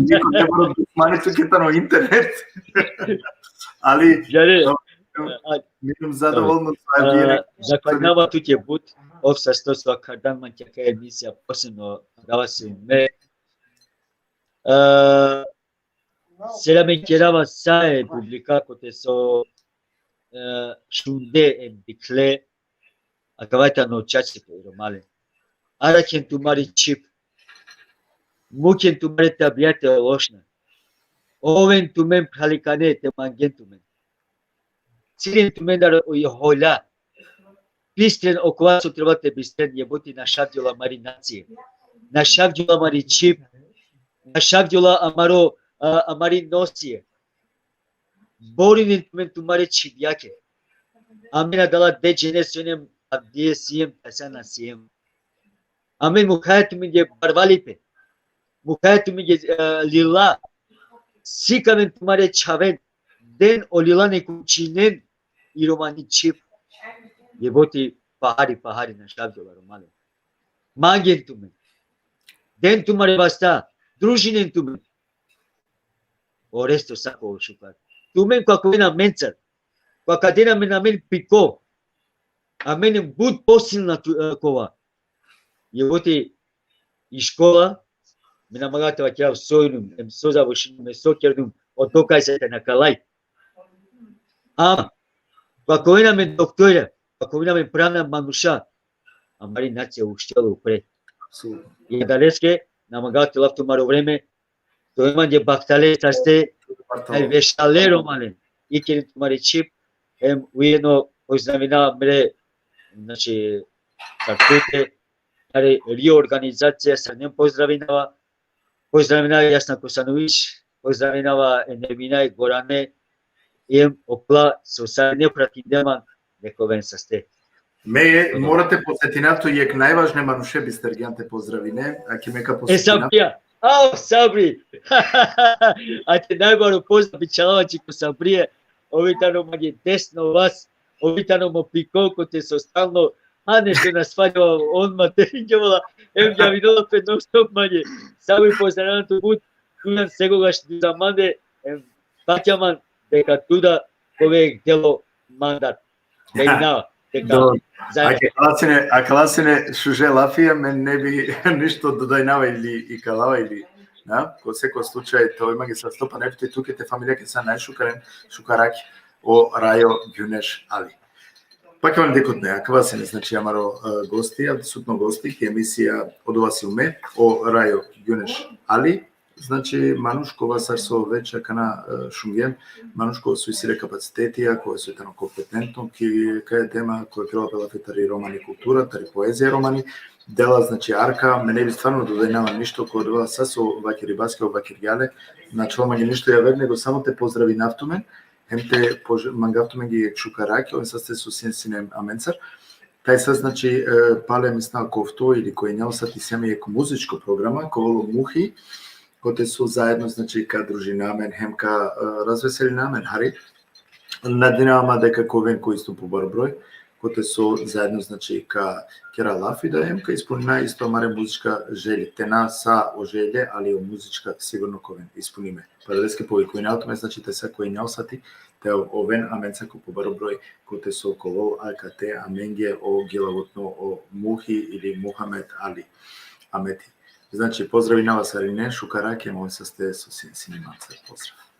niko najbaro dusmani tuke tano internet. Ali, džane, to, a, minum zadovoljno, a, sa, a, direkt. Zahvalinava tuke but, ov sasto so akhardan man ki akaja emisija, posebno adava si me. A, selamikerava sa e publika kote so, e, šunde em dikhle, akava tano čačiko, romalen. Arakhen tumari čhib. Mukhen tumare tabijate lošna. Oven tumen phralikane te mangen tumen. Ciljen tumendar o holja. Bistren okova so treba te bistren, jebote, našavgjola amari nacija. Našavgjola amari čhib. Našavgjola amaro, a, amari nosia. Borinen tumen tumare čhibjake. Amen adala de džene so inem, avdive siem, tajsa na siem. Amen mukhaja tumenge barvalipe. Mukhaja tumenge, e, lila. Sikaven tumare čhaven. Den o lila nek učinen i romani čhib. Jebote, pahari, pahari našavgjola, romalen. Mangen tumen. Den tumare vasta. Družinen tumen. O resto sa ko šukar. Tumen ko akavena mencar. Ko akadena amen, amen piko. Amen em but posilna tu, e, kova. Jebote, i škola, me na mangava te vakerav so inum, em so završinum, em so kerdum, oto kaj se te na kalaj. Ama, ko akavena amen doktorja, ko akavena amen pravna manuša, amari nacija uštela upre. Apsolutno. I adaleske, na mangava te lav tumaro vreme, to e mange bahtale saste, aj vešale, romalen. Ikeren tumari čhib, em ujedno pozdravinava mre, znači, sar tute, tari Rio organizacija, sarinen pozdravinava, pozdravinava Jasna Kosanović, pozdravinava e Nermina, e Gorane, em okola so sarine pratinde man, nek oven saste. Me mora te podsetinav tu jekh najvažne manuše bistergjan te pozdravine, a ki me ka, e, podsetinav. Sabrija. Ao, Sabri. A te najbaro pozdrav bičhalava dži ko Sabrije. Ov i tano mange desno vas. Ov i tano mo piko kote so stalno, a nešto na svaljova, on ma te ringjovela, em javinola pe non stop mange. Sabri, pozdravinav tu but, tu ijan sekogaš duza mande, em, patja man deka tu da ka ove delo mandat. Dejna, deka. Dobro. Zajedno. Akala sine, akala sine šuže lafija, me ne bi ništo dodajnava ili ikalava ili, na? Ko seko slučaj, te oj mange sasto, pa ne bi te tuke, te familijake sa najšukaren, šukarake o Rajo Gjuneš Ali. Pa ka vam dikhutne, akava sine, znači, amaro, e, gosti, avdisutno gosti, ki emisija Odova sium me, o Rajo Gjuneš Ali, Znači, manuš kova sar so već akana, e, šungjem, manuš kova so isi le kapacitetija, kova so tano kompetentno ki kaja tema, kova kerela pe lafi tari romani kultura, tari poezija romani, dela, znači, arka, me ne bi stvarno dodajnava ništo, ko dela sa so vakeribaske, o vakergja le, na ačhol mange ništo javer, nego samo te pozdravinav tumen, hem te pož-, mangav tumenge jekh šukar rakja, oven saste so sien sine amencar. Taj sa, znači, e, pale misna kofto ili ko enja o sati isi amen jekh muzičko programa, ka ovel o Muhi, kote so zaedno, znači, ka družina amen, hem ka, e, razveselina amen, hari. Nadinava ma deka ka oven ko isto po baro broj, kote so zaedno, znači, ka kera lafi da hem ka ispunina isto amare muzička želje. Te na sa o želje, ali o muzička sigurno ka oven ispunime. Pa adaleske povikinava tumen, znači, te sa ko enja o sati, te oven amenca ko po baro broj, kote so ka ovel akate amenge o gilavutno o Muhi ili Muhamed Ali Ameti. Znači, pozdravinava sarinen, šukar rakja, oven saste so sine mancar, pozdrav.